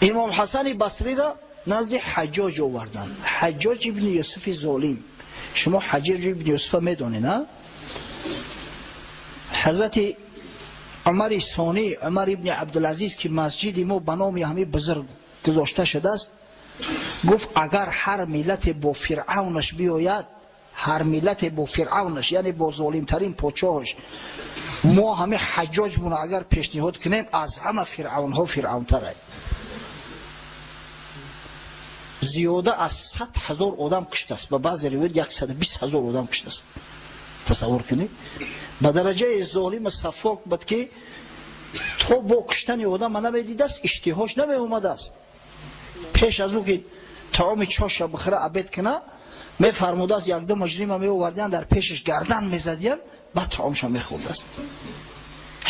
Имом Ҳасани Басриро назди Ҳаҷҷоҷ оварданд. Ҳаҷҷоҷ ибни Юсуфи золим. Шумо Ҳаҷҷоҷ ибни Юсуфа медонед, а? Ҳазрати Умари Сонӣ, Умар ибни Абдулазиз, ки масҷиди мо ба номи ҳамин бузург гузошта шудааст, гуфт агар ҳар миллате бо Фиръавнаш биёяд, ҳар миллате бо Фиръавнаш, яъне бо золимтарин подшоҳаш, мо ҳамин Ҳаҷҷоҷмонро агар пешниҳод кунем, аз ҳама фиръавнҳо фиръавнтарай. Зиёда аз 100 000 одам куштааст, ба баъзе ривоят 120 000 одам куштааст. Тасаввур кунед, ба дараҷаи золима саффок буд, ки то бо куштани одама намедидааст, иштиҳош намеомадааст. Пеш аз ӯ ки таоми чоша бихӯра, обед куна, мефармудааст, якду муҷрима меовардиян, дар пешаш гардан мезадиян, баъд таомша мехӯрдааст.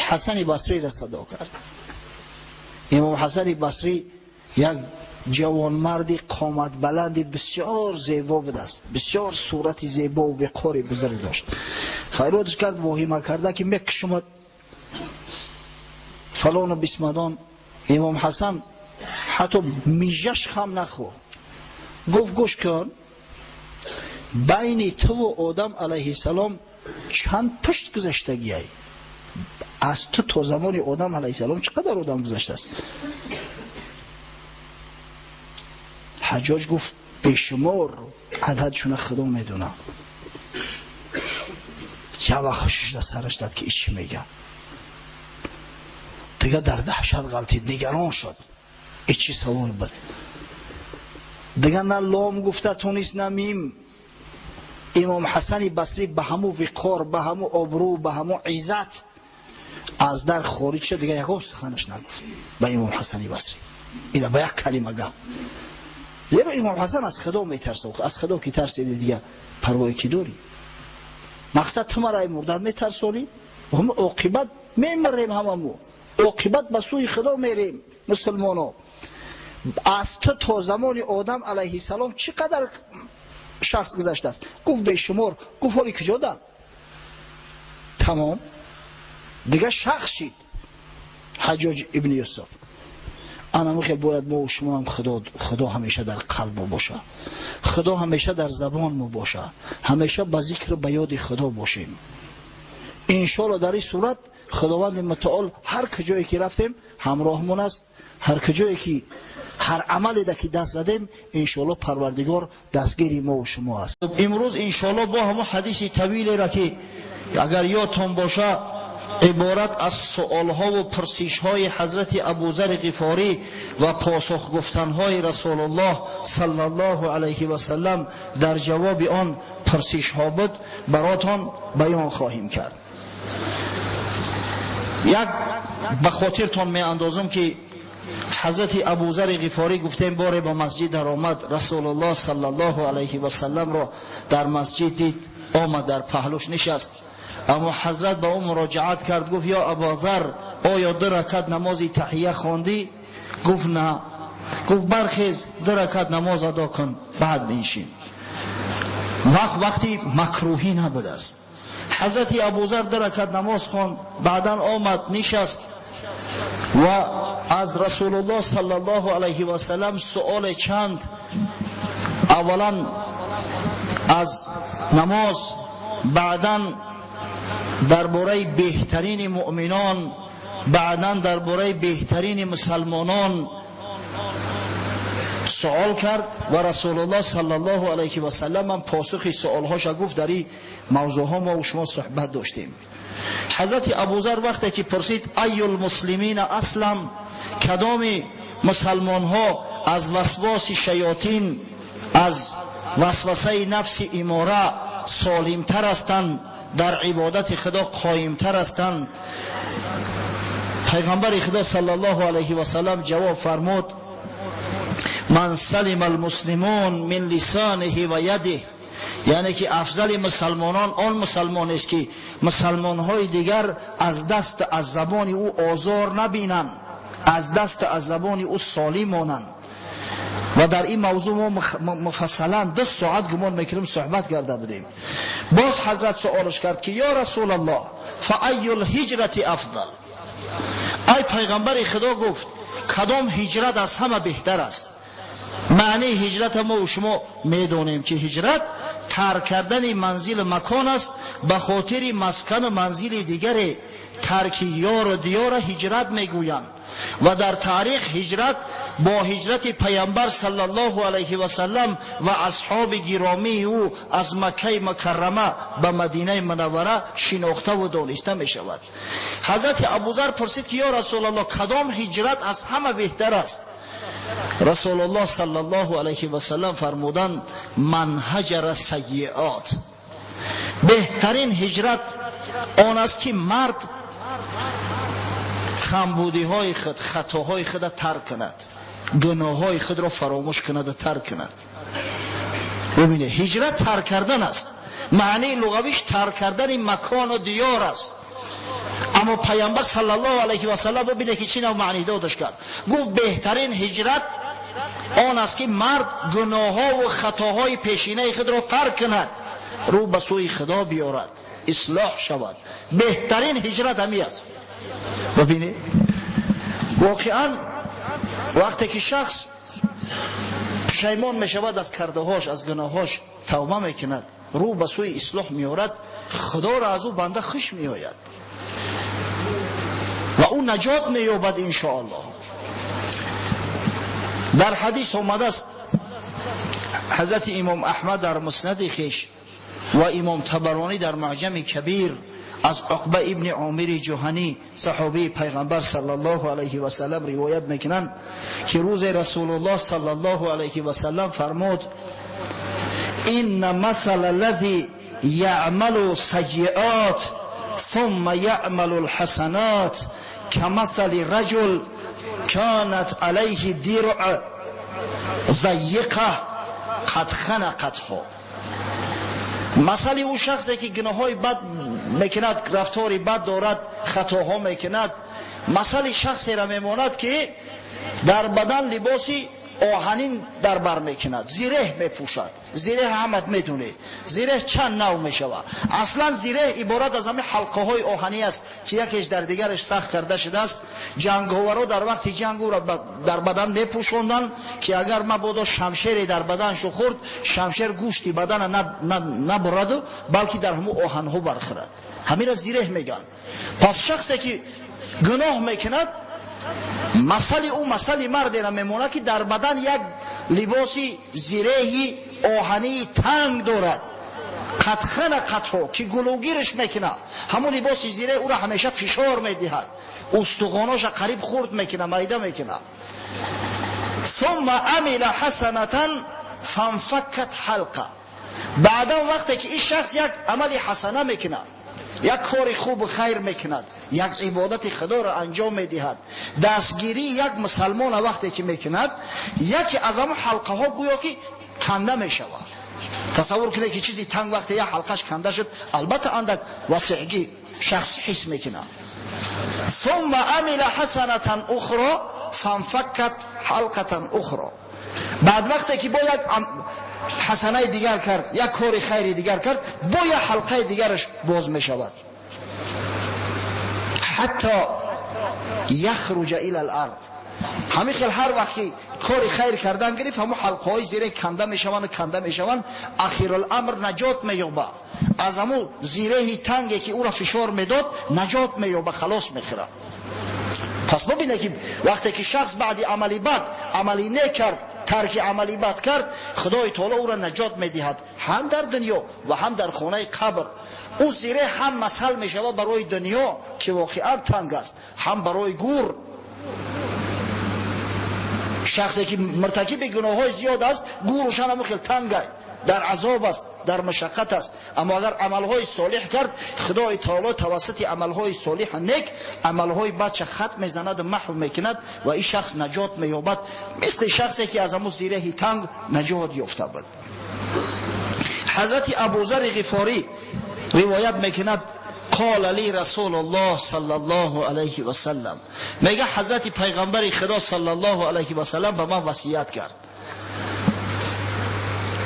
Ҳасани Басриро садо кард. Имом Ҳасани Басрӣ як ҷавонмарди қоматбаланди бисёр зебо будааст, бисёр сурати зебову виқори бузург дошт. Фарёдш кард, воҳима карда, ки мекушумад фалону бисмадон. Имом Ҳасан ҳатто мижаш хам нахӯрд, гуфт: гӯш кун, байни туву Одам алайҳиссалом чанд пушт гузаштагиай? Аз ту то замони Одам алайҳиссалом чӣ қадар одам гузаштааст? Ҳаҷҷоҷ гуфт: бешумор, ададшуна Худо медона. Як вақт хушиш дар сараш зад, ки ичи мега. Дига дар даҳшат ғалтид, нигарон шуд, ичи савол буд. Дига на лом гуфта тунист, на мим. Имом Ҳасани Басрӣ ба ҳамун виқор, ба ҳамун обрӯ, ба ҳамун иззат аз дар хориҷ шуд. Дига ягон суханаш нагуфт ба имом Ҳасани Басрӣ, ина ба як калима гап, зеро имом Ҳасан аз Худо метарсад. Аз Худо ки тарсиди, дига парвое ки дорӣ? Мақсад, ту маро мурдан метарсонӣ, оқибат мемирем ҳамамо, оқибат ба сӯи Худо мерем. Мусулмоно, аз ту то замони Одам алайҳиссалом чӣ қадар шахс гузаштааст? Гуфт: бешумор. Гуфт: ҳоли куҷодан? Тамом, дига шахс шид Ҳаҷҷоҷ ибни Юсуф. Анаму хел бояд мо шумо ҳам Худо ҳамеша дар қалб мо боша, Худо ҳамеша дар забон мо боша, ҳамеша ба зикру ба ёди Худо бошем. Иншоалло, дар ин сурат Худованди Мутаол ҳар куҷое ки рафтем, ҳамроҳмон аст. Ҳар куҷое ки, ҳар амаледа ки даст задем, иншоалло, Парвардигор дастгири мо шумо аст. Имрӯз, иншоалло, бо ҳамон ҳадиси тавилеро, ки агар ёдтон боша, иборат аз суолҳову пурсишҳои ҳазрати Абузари Ғифорӣ ва посух гуфтанҳои Расулуллоҳ саллаллоҳу алайҳи васалам дар ҷавоби он пурсишҳо буд, баротон баён хоҳем кард. Як ба хотиртон меандозам, ки ҳазрати Абузари Ғифорӣ, гуфтем, боре ба масҷид даромад, Расулуллоҳ саллаллоҳу алайҳи васаламро дар масҷид дид, омад, дар паҳлӯш нишаст. Аммо ҳазрат ба ӯ муроҷиат кард, гуфт: ё Абозар, оё ду ракат намози таҳия хондӣ? Гуфт: на. Гуфт: бархез, ду ракат намоз адо кун, баъд биншин. Вақт вақти макрӯҳӣ набудааст. Ҳазрати Абузар ду ракат намоз хонд, баъдан омад, нишаст ва аз Расулуллоҳ саллаллоҳу алайҳи васалам суоле чанд, аввалан аз намоз, баъдан дар бораи беҳтарини муъминон, баъдан дар бораи беҳтарини мусалмонон суол кард ва Расулуллоҳ саллаллоҳу алайҳи васалам ҳам посухи суолҳоша гуфт. Дар ин мавзӯъҳо мо шумо суҳбат доштем. Ҳазрати Абузар вақте ки пурсид: айю лмуслимина аслам, кадоми мусалмонҳо аз васвоси шаётин, аз васвасаи нафси имора солимтар ҳастанд, дар ибодати Худо қоимтар ҳастанд? Пайғамбари Худо саллаллоҳу алайҳи васалам ҷавоб фармуд: ман салима алмуслимун мин лисониҳи ва ядиҳ, яъне ки афзали мусалмонон он мусалмонест, ки мусалмонҳои дигар аз даст, аз забони ӯ озор набинанд, аз даст, аз забони ӯ солим монанд. Ва дар ин мавзӯъ мо муфассалан 2 соат, гумон мекунем, суҳбат карда будем. Боз ҳазрат суолаш кард, ки ё Расулаллоҳ, фа айю лҳиҷрати афдал? Ай пайғамбари Худо, гуфт, Кадом ҳиҷрат аз ҳама беҳтар аст? Маънии ҳиҷрат мо ва шумо медонем, ки ҳиҷрат тарк кардани манзил макон аст ба хотири маскану манзили дигаре. Тарки ёру диёра ҳиҷрат мегӯянд. Ва дар таърих ҳиҷрат бо ҳиҷрати паямбар саллаллоҳу алайҳи васаллам ва асҳоби гиромии ӯ аз Маккаи Мукаррама ба Мадинаи Мунаввара шинохтаву дониста мешавад. Ҳазрати Абузар пурсид, ки ё Расулаллоҳ, кадом ҳиҷрат аз ҳама беҳтар аст? Расулуллоҳ саллаллоҳу алайҳи васаллам фармуданд: ман ҳаҷара сайиот. Беҳтарин ҳиҷрат он аст, ки мард камбудиҳои худ, хатоҳои худро тарк кунад, гуноҳҳои худро фаромӯш кунад ва тарк кунад. Бибинед, ҳиҷрат тарк кардан аст. Маънии луғавиш тарк кардани макону диёр аст. Аммо паямбар саллаллоҳу алайҳи васаллам, бибинед, ки чӣ нав маъни додаш кард. Гуфт: беҳтарин ҳиҷрат он аст, ки мард гуноҳҳову хатоҳои пешинаи худро тарк кунад, рӯ ба сӯи Худо биёрад, ислоҳ шавад. Беҳтарин ҳиҷрат ҳамин аст. Бибинед, воқеан вақте ки шахс пушаймон мешавад аз кардаҳош, аз гуноҳҳош тавба мекунад, рӯ ба сӯи ислоҳ меорад, Худоро аз ӯ банда хуш меояд ва ӯ наҷот меёбад, иншоаллоҳ. Дар ҳадис омадааст, ҳазрати имом Аҳмад дар муснади хеш ва имом Табаронӣ дар Муъҷами Кабир аз Уқба ибни Омири Ҷуҳанӣ, саҳобии пайғамбар саллаллоҳу алайҳи васаллам, ривоят мекунанд, ки рӯзе Расулуллоҳ саллаллоҳу алайҳи васаллам фармуд: инна масала аллази яъмалу сайиот ثم يعمل الحسنات كمثل رجل كانت عليه درع ضيقة قد خنقته. Масали ӯ шахсе ки гуноҳҳои бад мекунад, рафтори бад дорад, хатоҳо мекунад, масали шахсеро мемонад, ки дар бадан либоси оҳанин дар бар мекунад, зиреҳ мепӯшад. Зиреҳ ҳамат медонед, зиреҳ чанд нав мешавад. Аслан зиреҳ иборат аз ҳамин ҳалқаҳои оҳанӣ аст, ки якеш дар дигараш сахт карда шудааст. Ҷанговаро дар вақти ҷанг ӯро дар бадан мепӯшонданд, ки агар мабодо шамшере дар баданшу хӯрд, шамшер гӯшти бадана набураду, балки дар ҳамун оҳанҳо бархӯрад. Ҳаминро зиреҳ мегӯянд. Пас шахсе ки гуноҳ мекунад, масали ӯ масали мардеро мемонад, ки дар бадан як либоси зиреҳи оҳании танг дорад, қад ханақатҳо, ки гулугирш мекунад. Ҳамон либоси зиреҳ ӯро ҳамеша фишор медиҳад, устухоноша қариб хурд мекунад, майда мекунад. Сумма амила ҳасанатан фанфаккат ҳалқа. Баъдан вақте ки ин шахс як амали ҳасана мекунад, як кори хубу хайр мекунад, як ибодати Худоро анҷом медиҳад, дастгирии як мусалмона вақте ки мекунад, яке аз ҳамон ҳалқаҳо гӯё ки канда мешавад. Тасаввур кунед, ки чизи танг вақте як ҳалқаш канда шуд, албатта андак васеъгӣ шахс ҳис мекунад. Сумма амила ҳасанатан ухро фанфаккат ҳалқатан ухро. Баъд вақте ки бо як ҳасанаи дигар кард, як кори хайри дигар кард, бо як ҳалқаи дигараш боз мешавад, ҳатто яхруҷа ила л-ард. Ҳамин хел ҳар вақт ки кори хайр кардан гирифт, ҳамон ҳалқаҳои зиреҳ канда мешаванд, канда мешаванд. Ахирул-амр наҷот меёбад аз ҳамон зиреҳи танге, ки ӯро фишор медод, наҷот меёба, халос мехӯрад. Пас бибинед, ки вақте ки шахс баъди амали бад амали нек кард, тарки амали бад кард, Худои таоло ӯро наҷот медиҳад ҳам дар дунё ва ҳам дар хонаи қабр. Ӯ зиреҳ ҳам масал мешавад барои дунё, ки воқеан танг аст, ҳам барои гур. Шахсе ки муртакиби гуноҳҳои зиёд аст, гурушан ҳамон хел тангай, дар азоб аст, дар машаққат аст. Аммо агар амалҳои солиҳ кард, Худои таоло тавассути амалҳои солиҳ нек амалҳои бадша хат мезанаду маҳв мекунад ва ин шахс наҷот меёбад, мисли шахсе ки аз ҳамун зиреҳи танг наҷот ёфта буд. Ҳазрати Абузари Ғифорӣ ривоят мекунад: قال لي رسول الله صلى الله عليه وسلم. мега, ҳазрати пайғамбари Худо саллаллоҳу алайҳи васаллам ба ман васият кард: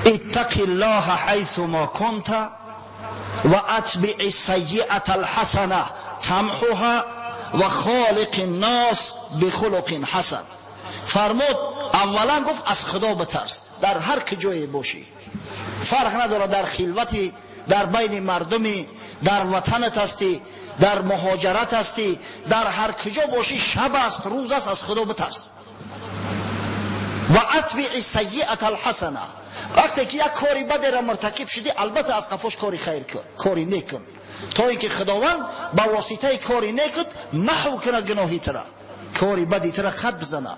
اتق الله حيثما كنت واتبع السيئة الحسنة تمحها. وخالق الناس بخلق حسن. فرمود اولا گفت از خدا بترس در هر کجای باشی، فرق نداره در خلوتی، در بین مردمی، در وطنت هستی، در مهاجرت هستی، در هر کجا باشی، شب است روز است، از خدا بترس. و اتبع السیئة الحسنه، وقتی که یک کاری بد را مرتکب شدی البته از قفاش کاری خیر کن، کاری نیک کن، تا اینکه خداوند با واسطه کاری نیک محو کنه گناهی ترا، کاری بدی ترا خط بزنه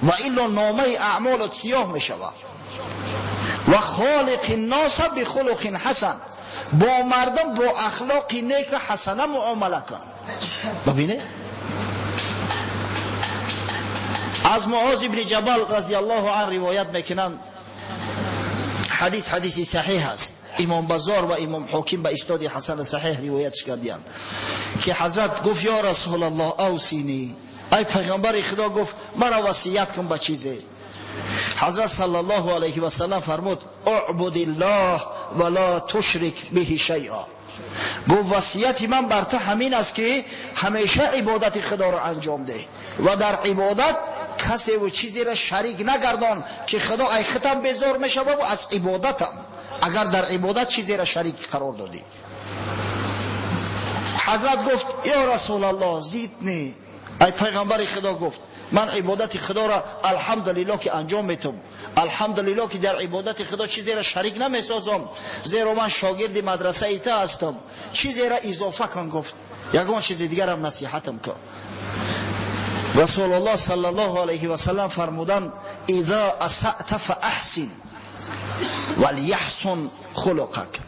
و الا نامه اعمالت سیاه میشود. و خالق الناس بخلق حسن، با مردم با اخلاق نیک حسنه معامله کن. ببینه از معاذ بن جبل رضی الله عنه روایت میکنند، حدیث حدیث صحیح است، امام بزار و امام حاکم به اسناد حسن صحیح روایت کردند که حضرت گفت یا رسول الله اوصینی، ای پیغمبر خدا، گفت مرا وصیت کن به چیزی. حضرت صلی الله علیه و سلم فرمود اعبد الله ولا تشرک به شیئا. گفت وصیت من بر تو همین است که همیشه عبادت خدا را انجام ده و در عبادت کسی و چیزی را شریک نگردان که خدا ای ختم بیزار میشه و از عبادتم اگر در عبادت چیزی را شریک قرار دادی. حضرت گفت یا رسول الله زیدنی، ای پیغمبر خدا، گفت من عبادت خدا را الحمدلله که انجام میتم، الحمدلله که در عبادت خدا چیزی را شریک نمیسازم، زیرا من شاگرد مدرسه ایتا هستم، چیزی را اضافه کن. گفت یگان چیز دیگر هم نصیحتم کن. رسول الله صلی الله علیه و سلم فرمودند اذا اسأت فاحسن ولیحسن خلقک.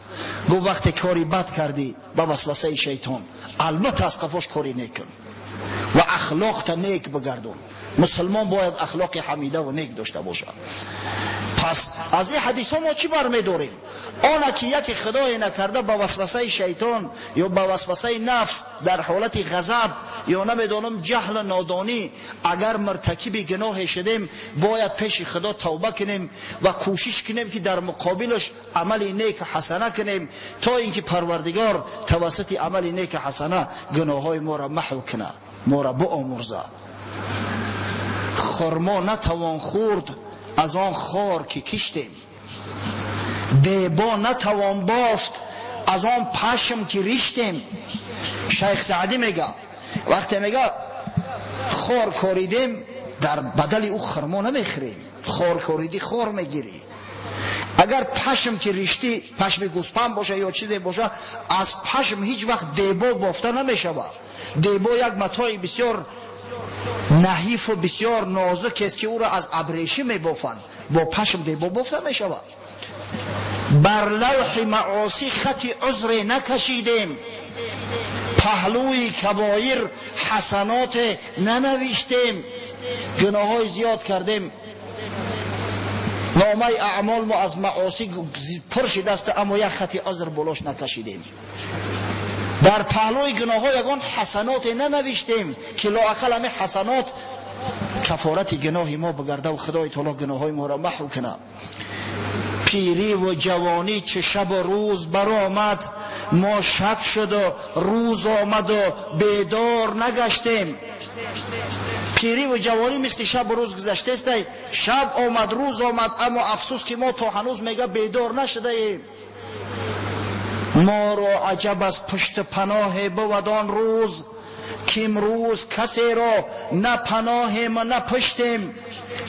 گفت وقتی کاری بد کردی با وسوسه شیطان البته از قفاش کاری نکن و اخلاق تا نیک بگردون. مسلمان باید اخلاق حمیده و نیک داشته باشد. پس از این حدیث ها ما چی برمیداریم؟ آنه که یکی خدای نکرده با وسوسه شیطان یا با وسوسه نفس در حالت غضب یا نمیدانم جهل نادانی اگر مرتکب گناه شدیم باید پیش خدا توبه کنیم و کوشش کنیم که در مقابلش عمل نیک حسنه کنیم تا اینکه پروردگار توسط عمل نیک حسنه گناه های ما را محو کنه، ما را بآمرزه. خرما نتوان خورد از آن خار که کشتیم، دیبا نتوان بافت از آن پشم که ریشتیم. شیخ سعدی میگه وقتی میگه خار کاریدیم در بدل او خرما نمیخریم، خار کاریدی خار میگیری. اگر پشم که ریشتی، پشم گوسپند باشه یا چیزی باشه، از پشم هیچ وقت دیبا بافته نمیشه. دیبا یک متاع بسیار نحیف و بسیار نازک است که او را از ابریشم میبافند، با پشم دیبا بافته میشود. بر لوح معاصی خط عذر نکشیدیم، پهلوی کبایر حسنات ننوشتیم، گناه‌های زیاد کردیم، نامه اعمال ما از معاصی پر شده است، اما یک خط عذر بلاش نکشیدیم. در پهلوی گناه ها یگان حسنات ننوشتیم که لااقل همه حسنات کفارت گناه ما بگرده و خدای تعالی گناه های ما را محو کنه. پیری و جوانی چه شب و روز برآمد، ما شب شد و روز آمد و بیدار نگشتیم. پیری و جوانی مثل شب و روز گذشته است، شب آمد روز آمد، اما افسوس که ما تا هنوز میگه بیدار نشده ایم. ما را عجب از پشت پناه بود آن روز، که امروز کسی را نه پناهیم و نه پشتیم.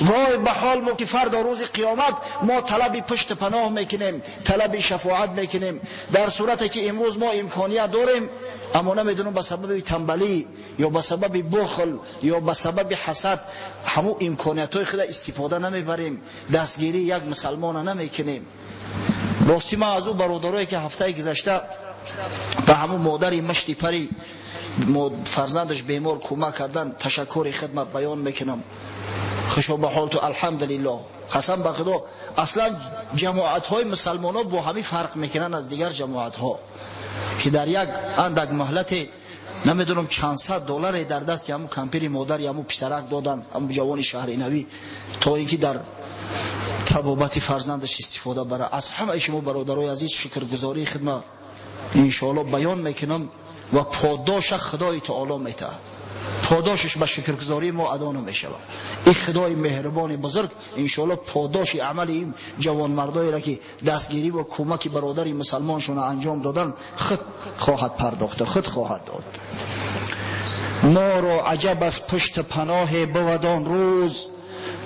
وای به حال ما که فردا روز قیامت ما طلب پشت پناه میکنیم، طلب شفاعت میکنیم، در صورتی که امروز ما امکانیت داریم اما نمیدونم به سبب تنبلی یا به سبب بخل یا به سبب حسد همو امکانیت های خود استفاده نمیبریم، دستگیری یک مسلمان نمیکنیم. راستی من از او برادرایی که هفته گذشته به همون مادری مشتی پری فرزندش بیمار کمک کردن تشکر خدمت بیان میکنم. خوشا به حال تو، الحمدلله. قسم به خدا اصلا جماعت های مسلمان ها با همین فرق میکنن از دیگر جماعت ها که در یک اندک مهلت نمیدونم چند صد دلار در دست همون کمپیر مادر یا همون پسرک دادن، همون جوان شهر نوی، تا اینکه در طبابت فرزندش استفاده بره. از همه شما برادرای عزیز شکرگزاری خدمت انشاءالله بیان میکنم و پاداش خدای تعالی میده. Подошаш ба шукргузории мо адо намешавад. Ин Худои меҳрубони бузург иншоаллоҳ подоши амали ин ҷавонмардоеро ки дастгирӣ ва кӯмаки бародари мусалмоншонро анҷом додан, худ хоҳад пардохта, худ хоҳад дод. Моро аҷаб аз пушти паноҳе бувад он рӯз,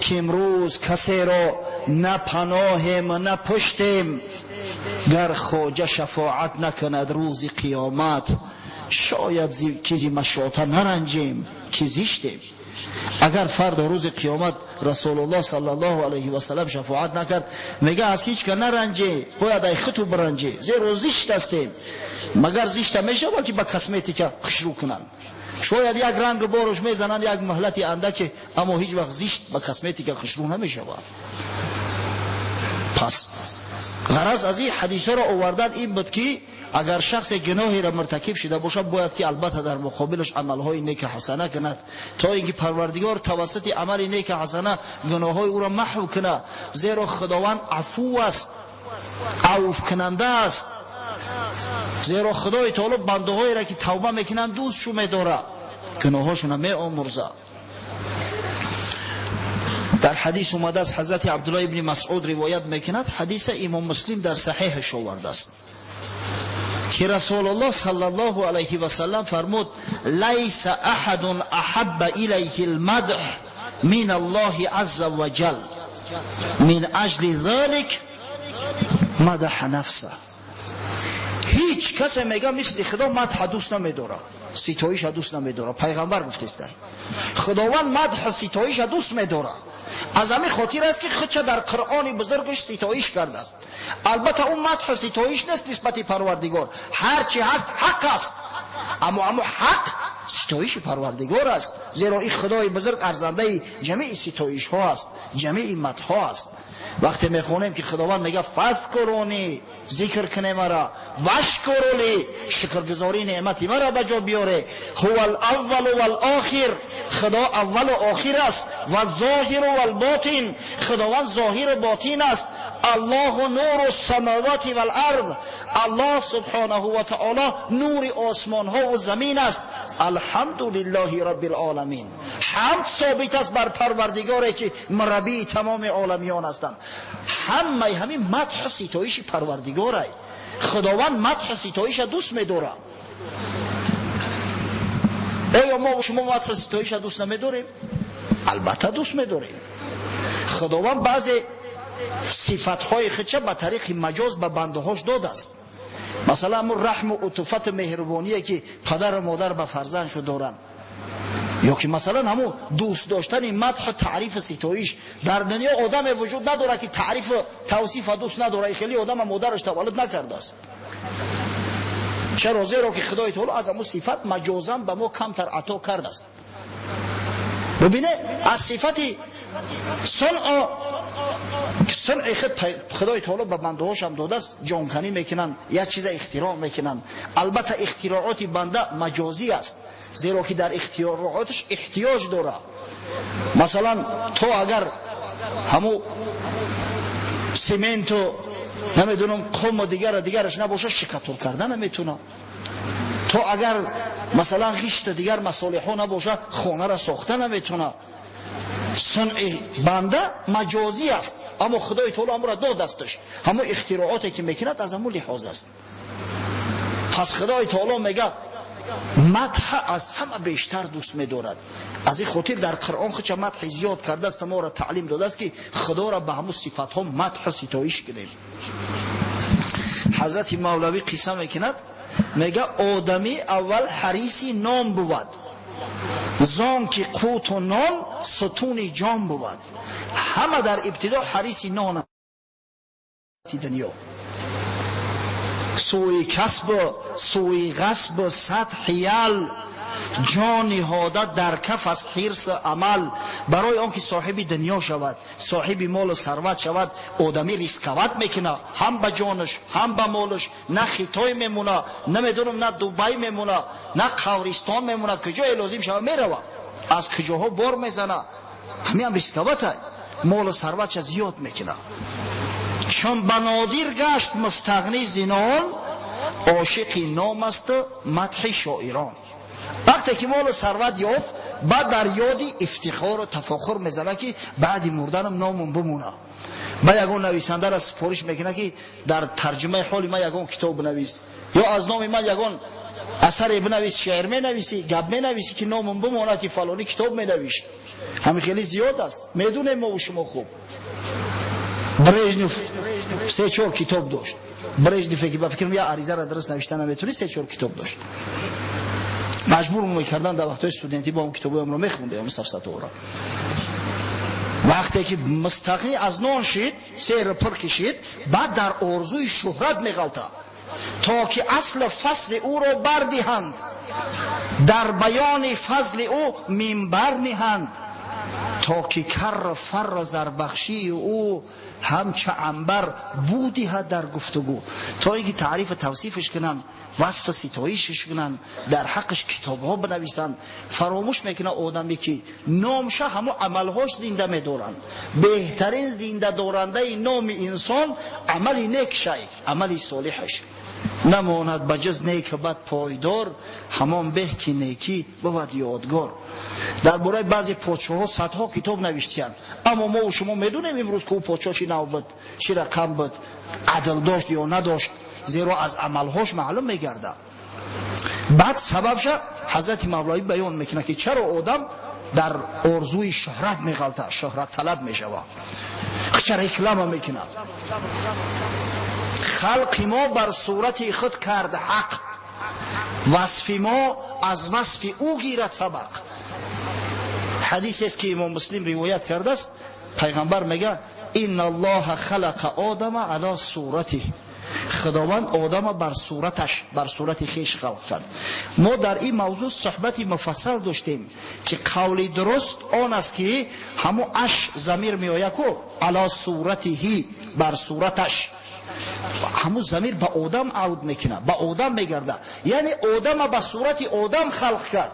ки имрӯз касеро на паноҳем, на пуштем. Гар хоҷа шафоат накунад рӯзи қиёмат, шояд чизи машота наранҷем, ки зиштем. Агар фардо рӯзи қиёмат Расулуллоҳ саллаллоҳу алайҳи васаллам шафоат накард, мега аз ҳеҷ ка наранҷе, бояд ай худту биранҷе, зеро зишт ҳастем. Магар зишта мешавад, ки ба косметика хушрӯ кунанд? Шояд як ранг боруш мезананд, як муҳлати андаке, аммо ҳеҷ вақт зишт ба косметика хушрӯ намешавад. Пас ғараз аз ин ҳадисҳоро овардан ин буд, ки агар шахсе гуноҳеро муртакиб шуда бошад, бояд ки албатта дар муқобилаш амалҳои неки ҳасана кунад, то ин ки Парвардигор тавассути амали неки ҳасана гуноҳҳои ӯро маҳв кунад. Зеро Худованд афу аст, авфкунанда аст. Зеро Худои Таоло бандаҳоеро ки тавба мекунанд, дӯстшу медорад, гуноҳҳошонро меомӯрзад. Дар ҳадис омадааст, ҳазрати Абдуллоҳ ибни Масъуд ривоят мекунад, ҳадиса Имом Муслим дар саҳеҳаш овардааст, ки Расулуллоҳ саллаллоҳу алайҳи васаллам фармуд: лайса аҳадун аҳабба илайҳи лмадҳ мин Аллоҳи азза ва ҷал, мин аҷли залик мадаҳа нафса. Ҳеҷ касе, мега, мисли Худо мадҳа дӯст намедорад, ситоиша дӯст намедорад. Пайғамбар гуфтеста, Худованд мадҳу ситоиша дӯст медорад. Аз ҳамин хотир аст, ки худша дар Қуръони бузургаш ситоиш кардааст. Албатта, ӯ мадҳу ситоиш нест нисбати Парвардигор, ҳар чи ҳаст ҳақ аст, аммо ҳақ ситоиши Парвардигор аст, зеро ин Худои бузург арзандаи ҷамеи ситоишҳо аст, ҷамеи мадҳҳо аст. Вақте мехонем, ки Худованд мега: فاذكروني, зикр куне мара, واشكروا لي, шукргузории неъмати мара ба ҷо биёре. هو الأول والآخر, Худо аввалу охир аст. والظاهر والباطن, Худованд зоҳиру ботин аст. الله نور السماوات والأرض, Аллоҳ سبحانه وتعالى нури осмонҳо ва замин аст. الحمد لله رب العالمين, ҳамд собит аст бар Парвардигоре, ки мураббии тамоми оламиён ҳастанд. Ҳамаи ҳамин мадҳу ситоиши Парвардигорай. Худованд мадҳу ситоиша дӯст медорад. Оё мо шумо мадҳу ситоиша дӯст намедорем? Албатта, дӯст медорем. Худованд баъзе сифатҳои худша ба тариқи маҷоз ба бандаҳош додааст. Масалан, ҳамун раҳму утуфату меҳрубоние, ки падару модар ба фарзандшо доранд, ё ки масалан ҳамун дӯст доштани мадҳу таърифу ситоиш. Дар дунё одаме вуҷуд надорад, ки таърифу тавсифа дӯст надорад. Хеле одама модараш таваллуд накардааст. Чаро? Зеро ки Худои Таоло аз ҳамун сифат маҷозан ба мо камтар ато кардааст. Бубине, аз сифати сунъо, сунъи худ Худои Таоло ба бандаҳошам додааст. Ҷонканӣ мекунанд, як чиза ихтироъ мекунанд. Албатта, ихтироъоти банда маҷозӣ аст, зеро ки дар ихтироъоташ эҳтиёҷ дорад. Масалан, то агар ҳаму сементу, намедонам, қуму дигара дигараш набошад, штукатур карда наметунад. То агар, масалан, ғишта, дигар масолеҳҳо набошад, хонаро сохта наметунад. Сунъи банда маҷозӣ аст, аммо Худои Таоло ҳамуро дод дасташ. Ҳамун ихтироъоте, ки мекунад, аз ҳамун лиҳоз аст. Пас Худои Таоло мега, мадҳа аз ҳама бештар дӯст медорад. Аз ин хотир дар Қуръон худша мадҳи зиёд кардааст, моро таълим додааст, ки Худоро ба ҳамун сифатҳо мадҳу ситоиш кунем. Ҳазрати Мавлавӣ қисса мекунад, мега: одамӣ аввал ҳариси нон бувад, зон ки қуту нон сутуни ҷон бувад. Ҳама дар ибтидо ҳариси нон дунё, сӯи касбу сӯи ғасбу сад ҳиял ҷон ниҳода дар каф аз ҳирсу амал. Барои он ки соҳиби дунё шавад, соҳиби молу сарват шавад, одамӣ рисковать мекунад ҳам ба ҷонаш, ҳам ба молаш. На Хитой мемона, намедонам, на Дубай мемона, на қабристон мемона. Куҷое лозим шавад, мерава, аз куҷоҳо бор мезана. Ҳамиам рисковать, молу сарватша зиёд мекунад. Чун ба нодир гашт мустағнӣ зи нон, ошиқи ном асту мадҳи шоирон. Вақте ки молу сарват ёфт, баъд дар ёди ифтихору тафохур мезанад, ки баъди мурданам номум бимонад. Ба ягон нависандаро супориш мекунад, ки дар тарҷумаи ҳоли ман ягон китоб бинавис, ё аз номи ман ягон асаре бинавис, шеър менависӣ, гап менависӣ, ки номум бимонад, ки фалонӣ китоб менавишт. Ҳамин хеле зиёд аст, медунем мову шумо хуб. Брежнев 3-4 китоб дошт. Брежневе ки ба фикрам як аризаро дуруст навишта наметавонист, 3-4 китоб дошт. Маҷбур мекардан дар вақтҳои студентӣ бо он китобҳоямро мехондем, ҳамин сафсатаҳоро. Вақте ки мустағнӣ аз нон шид, серу пур кишид, баъд дар орзуи шӯҳрат меғалтад, то ки аслу фасли ӯро бардиҳанд, дар баёни фазли ӯ минбар ниҳанд, то ки карру фарру зарбахшии ӯ ҳамча анбар будиҳад дар гуфтугӯ, то ин ки таърифу тавсифаш кунанд, васфу ситоишаш кунанд, дар ҳаққаш китобҳо бинависанд. Фаромӯш мекунад одаме, ки номша ҳамо амалҳош зинда медоранд. Беҳтарин зиндадорандаи номи инсон амали некшай, амали солиҳаш. Намонад ба ҷуз нек бад пойдор, ҳамон беҳ ки некӣ бувад ёдгор. Дар бораи баъзе подшоҳҳо садҳо китоб навиштиянд, аммо мо шумо медонем имрӯз ки ӯ подшоҳ чӣ нав буд, чӣ рақам буд, адл дошт ё надошт, зеро аз амалҳош маълум мегардад. Баъд сабабша ҳазрати Мавлавӣ баён мекунад, ки чаро одам дар орзуи шӯҳрат меғалтад, шӯҳрат талаб мешавад, ча реклама мекунад. Халқи мо бар сурати худ кард ҳақ, васфи мо аз васфи ӯ гирад сабақ. Ҳадисест, ки имом Муслим ривоят кардааст. Пайғамбар мега: инна Аллоҳа халақа одама ала суратиҳ. Худованд одама бар сураташ, бар сурати хеш халқ кард. Мо дар ин мавзӯъ суҳбати муфассал доштем, ки қавли дуруст он аст, ки ҳамо аш замир меояд ку ала суратиҳи, бар сураташ, ҳамун замир ба одам авд мекунад, ба одам мегардад. Яъне одама ба сурати одам халқ кард.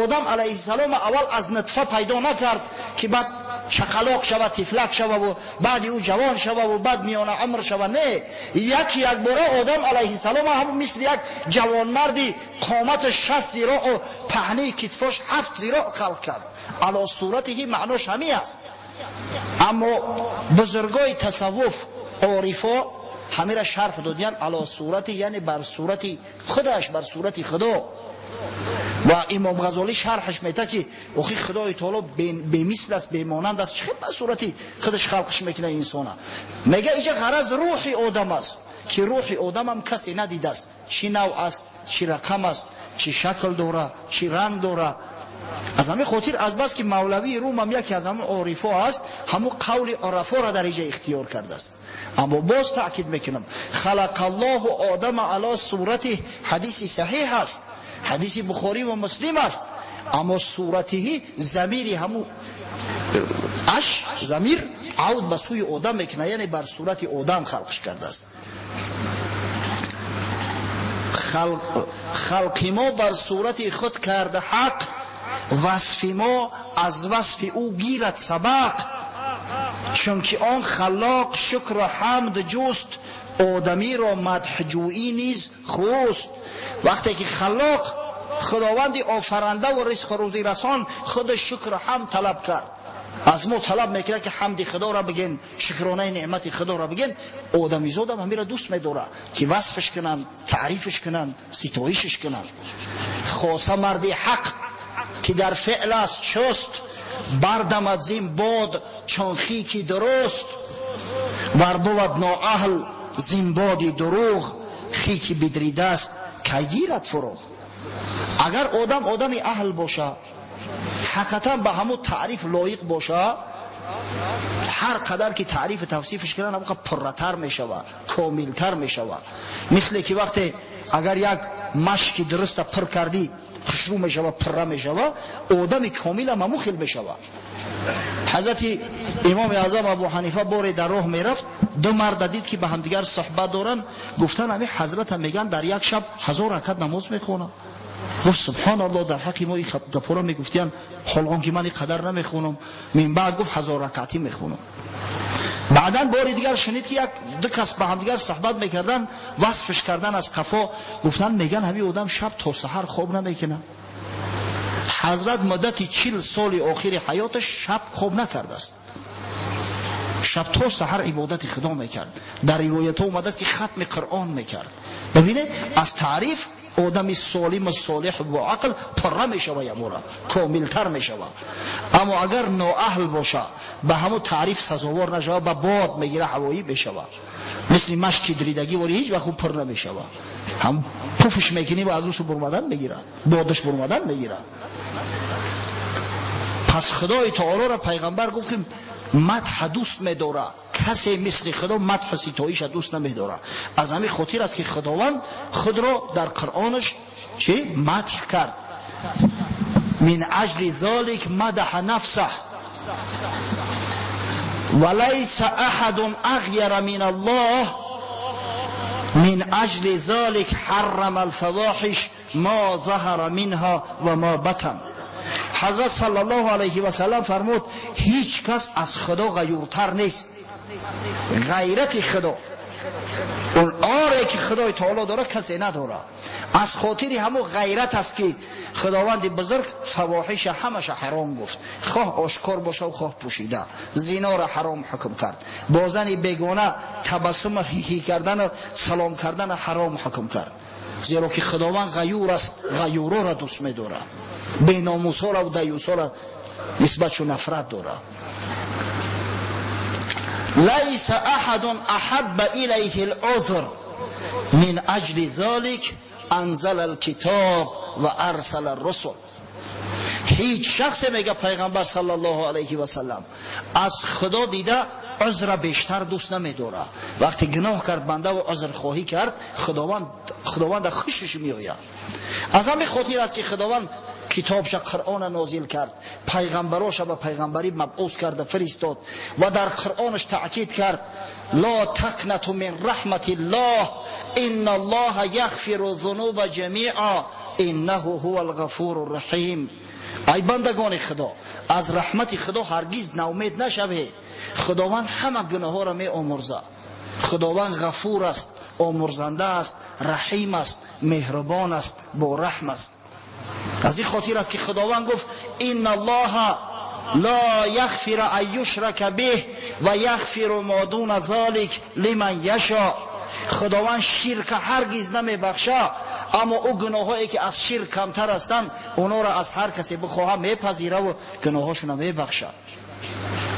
Одам алайҳиссалом аввал аз нутфа пайдо накард, ки баъд чақалоқ шава, тифлак шававу баъди ӯ ҷавон шававу баъд миёна умр шава. Не, як якбора одам алайҳиссалом ҳамун мисли як ҷавонмарди қоматаш 60 зироъу паҳнии китфош 7 зироъ халқ кард. Ало суратиҳи маънош ҳамин аст. Аммо бузургои тасаввуф, орифо ҳамира шарҳ додиян: ало сурати, яъне бар сурати худаш, бар сурати Худо. Ва имом Ғазолӣ шарҳаш мета, ки охи Худои таоло бемисл аст, бемонанд аст, чӣ ба сурати худаш халқш мекунад инсона? Мега, иҷа ғараз рӯҳи одам аст, ки рӯҳи одамам касе надидааст, чӣ нав аст, чӣ рақам аст, чӣ шакл дора, чӣ ранг дора. Аз ҳамин хотир, азбас ки Мавлавии Румам яке аз ҳамон орифо аст, ҳамон қавли урафоро дар иҷа ихтиёр кардааст. Аммо боз таъкид мекунам: халақа Аллоҳу одама ала суратиҳ ҳадиси саҳиҳ аст, ҳадиси Бухорӣ ва Муслим аст. Аммо суратиҳи замири ҳамун аш замир авд ба сӯи одам мекунад, яъне бар сурати одам халқш кардааст. Халқи мо бар сурати худ карда ҳақ, васфи мо аз васфи ӯ гирад сабақ, чунки он халлоқ шукру ҳамд ҷуст, одамиро мадҳҷӯӣ низ хуст. Вақте ки халлоқ, худованди офарандаву ризқу рӯзирасон, худ шукру ҳамд талаб кард, аз мо талаб мекунад, ки ҳамди Худоро бигин, шукронаи неъмати Худоро бигин, одамизодам ҳамира дӯст медорад, ки васфш кунанд, таърифш кунанд, ситоишш кунанд. Хоса марди ҳақ, ки дар феъл аст чуст, бардамад зин бод чун хики дуруст. Вар бувад ноаҳл зин боди дурӯғ, хики бидридааст кай гирад фурӯғ? Агар одам одами аҳл боша, ҳақиқатан ба ҳамун таъриф лоиқ боша, ҳар қадар ки таърифу тавсифш кунанд, ҳамон қадар пурратар мешавад, комилтар мешавад. Мисле ки вақте агар як машки дуруста пур кардӣ, хушрӯ мешавад, пурра мешавад, одами комилам ҳамун хел мешавад. Ҳазрати имоми аъзам Абу Ҳанифа боре дар роҳ мерафт, ду марда дид, ки ба ҳамдигар суҳбат доранд. Гуфтан: ҳамин ҳазрата мегӯянд, дар як шаб 1000 ракат намоз мехонад. Гуфт: субҳоналлоҳ, дар ҳаққи мо ин гапҳоро мегуфтиянд, ҳол он ки ман ин қадар намехонам. Мин баъд гуфт: 1000 ракатӣ мехонам. Баъдан бори дигар шунид, ки як ду кас ба ҳамдигар суҳбат мекарданд, васфш кардан аз қафо. Гуфтанд: мегӯянд, ҳамин одам шаб то саҳар хоб намекунад. Ҳазрат муддати 40 соли охири ҳаёташ шаб хоб накардааст. Шаб то саҳар ибодати Худо мекард. Дар ривоятҳо омадааст, ки хатми Қуръон мекард. Бибинед, аз таъриф одами солим, солеҳ, бо ақл пурра мешава, ябора комилтар мешава. Аммо агар ноаҳл боша, ба ҳамун таъриф сазовор нашава, ба бод мегира, ҳавоӣ мешава, мисли машки дридагӣ вори, ҳеҷ вақт пур намешава. Ҳам пуфш мекунӣ ва аз усу бурмадан мегира, бодаш бурмадан мегира. Пас Худои Таолоро пайғамбар гуфт, ки мадҳ дӯст медора. Касе мисли Худо мадҳу ситоиша дӯст намедора. Аз ҳамин хотир аст, ки Худованд худро дар Қуръонаш чӣ мадҳ кард: من أجل ذلك مدح نفسه وليس أحد أغير من الله من أجل ذلك حرم الفواحش ما ظهر منها وما بطن. Ҳазрат саллаллоҳу алайҳи васаллам фармуд: ҳеҷ кас аз Худо ғаюртар нест. Ғайрати Худо, он оре ки Худои Таоло дорад, касе надорад. Аз хотири ҳамун ғайрат аст, ки Худованди бузург фавоҳиша ҳамаша ҳаром гуфт, хоҳ ошкор боша, хоҳ пӯшида. Зинора ҳаром ҳукм кард, бо зани бегона табассума ҳиҳӣ кардану салом кардана ҳаром ҳукм кард, зеро ки Худованд ғаюр аст, ғаюрора дӯст медорад, беномусҳоро даюсҳоро нисбатшу нафрат дорад. ليس أحد أحب إليه العذر من أجل ذلك أنزل الكتاب وأرسل الرسل. Ҳеҷ шахсе, мега пайғамбар саллаллоҳу алайҳи васаллам, аз Худо дида узра бештар дӯст намедорад. Вақте гуноҳ кард банда ва узрхоҳӣ кард, Худованда хушаш меояд. Аз ҳамин хотир аст, ки Худованд китобша Қуръона нозил кард, пайғамбароша ба пайғамбарӣ мабъус карда фиристод ва дар Қуръонаш таъкид кард: لا تقنطوا من رحمة الله إن الله يغفر الذنوب جميعا إنه هو الغفور الرحيم. Ай бандагони Худо, аз раҳмати Худо ҳаргиз ноумед нашавед. Худованд ҳама гуноҳҳоро меомӯрзад. Худованд ғафур аст, омӯрзанда аст, раҳим аст, меҳрубон аст, бораҳм аст. Аз ин хотир аст, ки Худованд гуфт: إن الله لا يغفر أن يشرك به ويغفر ما دون ذلك لمن يشاء. Худованд ширка ҳаргиз намебахша, аммо ӯ гуноҳҳое ки аз ширк камтар ҳастанд, онҳоро аз ҳар касе бихоҳа мепазираву гуноҳҳошона мебахшад.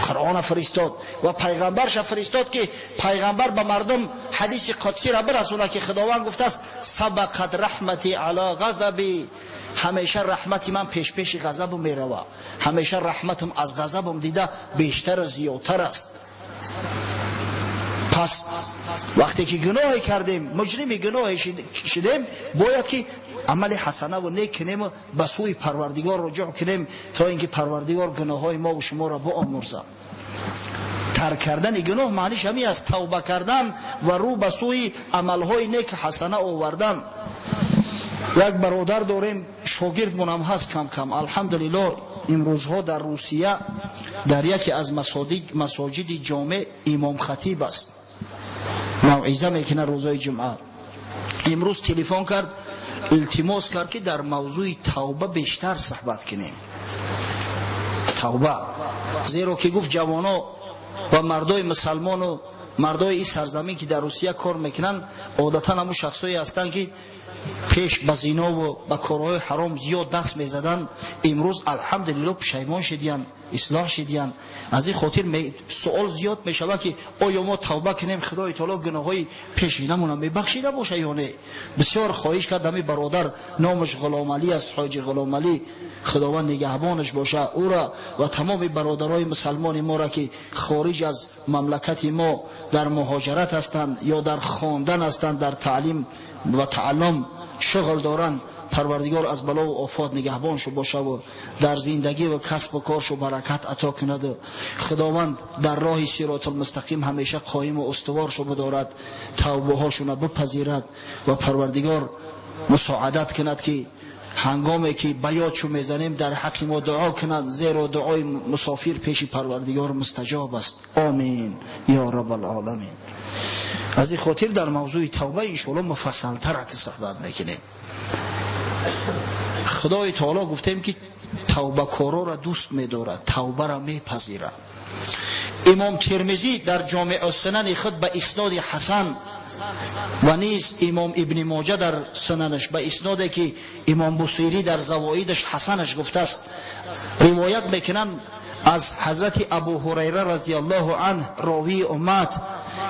Қуръона фиристод ва пайғамбарша фиристод, ки пайғамбар ба мардум ҳадиси қудсиро бирасонад, ки Худованд гуфтааст: سبقت رحمتي على غضبي. Ҳамеша раҳмати ман пешпеши ғазабам мерава, ҳамеша раҳматам аз ғазабам дида бештару зиёдтар аст. Пас вақте ки гуноҳе кардем, муҷрими гуноҳе шудем, бояд ки амали ҳасанаву нек кунему ба сӯи Парвардигор руҷӯъ кунем, то ин ки Парвардигор гуноҳҳои мову шуморо биомӯрзад. Тарк кардани гуноҳ маъниш ҳамин аст: тавба кардан ва рӯ ба сӯи амалҳои нек ҳасана овардан. Як бародар дорем, шогирдмонам ҳаст кам кам, алҳамдулиллоҳ, имрӯзҳо дар Русия дар яке аз масоҷиди ҷомеъ имомхатиб аст, мавъиза мекунад рӯзои ҷумъа. Имрӯз телефон кард, илтимос кард, ки дар мавзӯи тавба бештар суҳбат кунем. Тавба, зеро ки гуфт, ҷавоно ва мардои мусалмону мардои ин сарзамин, ки дар Русия кор мекунанд, одатан ҳамун шахсое ҳастанд, ки пеш ба зинову ба корҳои ҳаром зиёд даст мезаданд, имрӯз алҳамдулилло пушаймон шидиянд, ислоҳ шидиянд. Аз ин хотир суол зиёд мешавад, ки оё мо тавба кунем, Худои Таоло гуноҳҳои пешинамона мебахшида боша ё не? Бисёр хоҳиш кард ҳамин бародар, номаш Ғуломалӣ аст, ҳоҷи Ғуломалӣ. Худованд нигаҳбонаш боша ӯра ва тамоми бародарои мусалмони моро, ки хориҷ аз мамлакати мо дар муҳоҷарат ҳастанд ё дар хондан ҳастанд, дар таълим ва тааллум шуғл доранд. Парвардигор аз балову офот нигаҳбоншу бошаву дар зиндагӣ ва касбу коршу баракат ато кунаду Худованд дар роҳи сиротулмустақим ҳамеша қоиму устуворшу бидорад, тавбаҳошуна бипазирад ва Парвардигор мусоадат кунад, ки ҳангоме ки ба ёдшу мезанем, дар ҳаққи мо дуо кунанд, зеро дуои мусофир пеши Парвардигор мустаҷоб аст. Омин ё раббалоламин. Аз ин хотир дар мавзӯи тавба иншоалло муфассалтар ки суҳбат мекунем. Худои Таоло гуфтем, ки тавбакорора дӯст медорад, тавбаро мепазирад. Имом Термизӣ дар Ҷомеъ Сунани худ ба исноди ҳасан ва низ имом Ибни Моҷа дар сунанаш ба исноде ки имом Бусирӣ дар завоидаш ҳасанаш гуфтааст, ривоят мекунанд аз ҳазрати Абу Ҳурайра разияллоҳу анҳ, ровии уммат,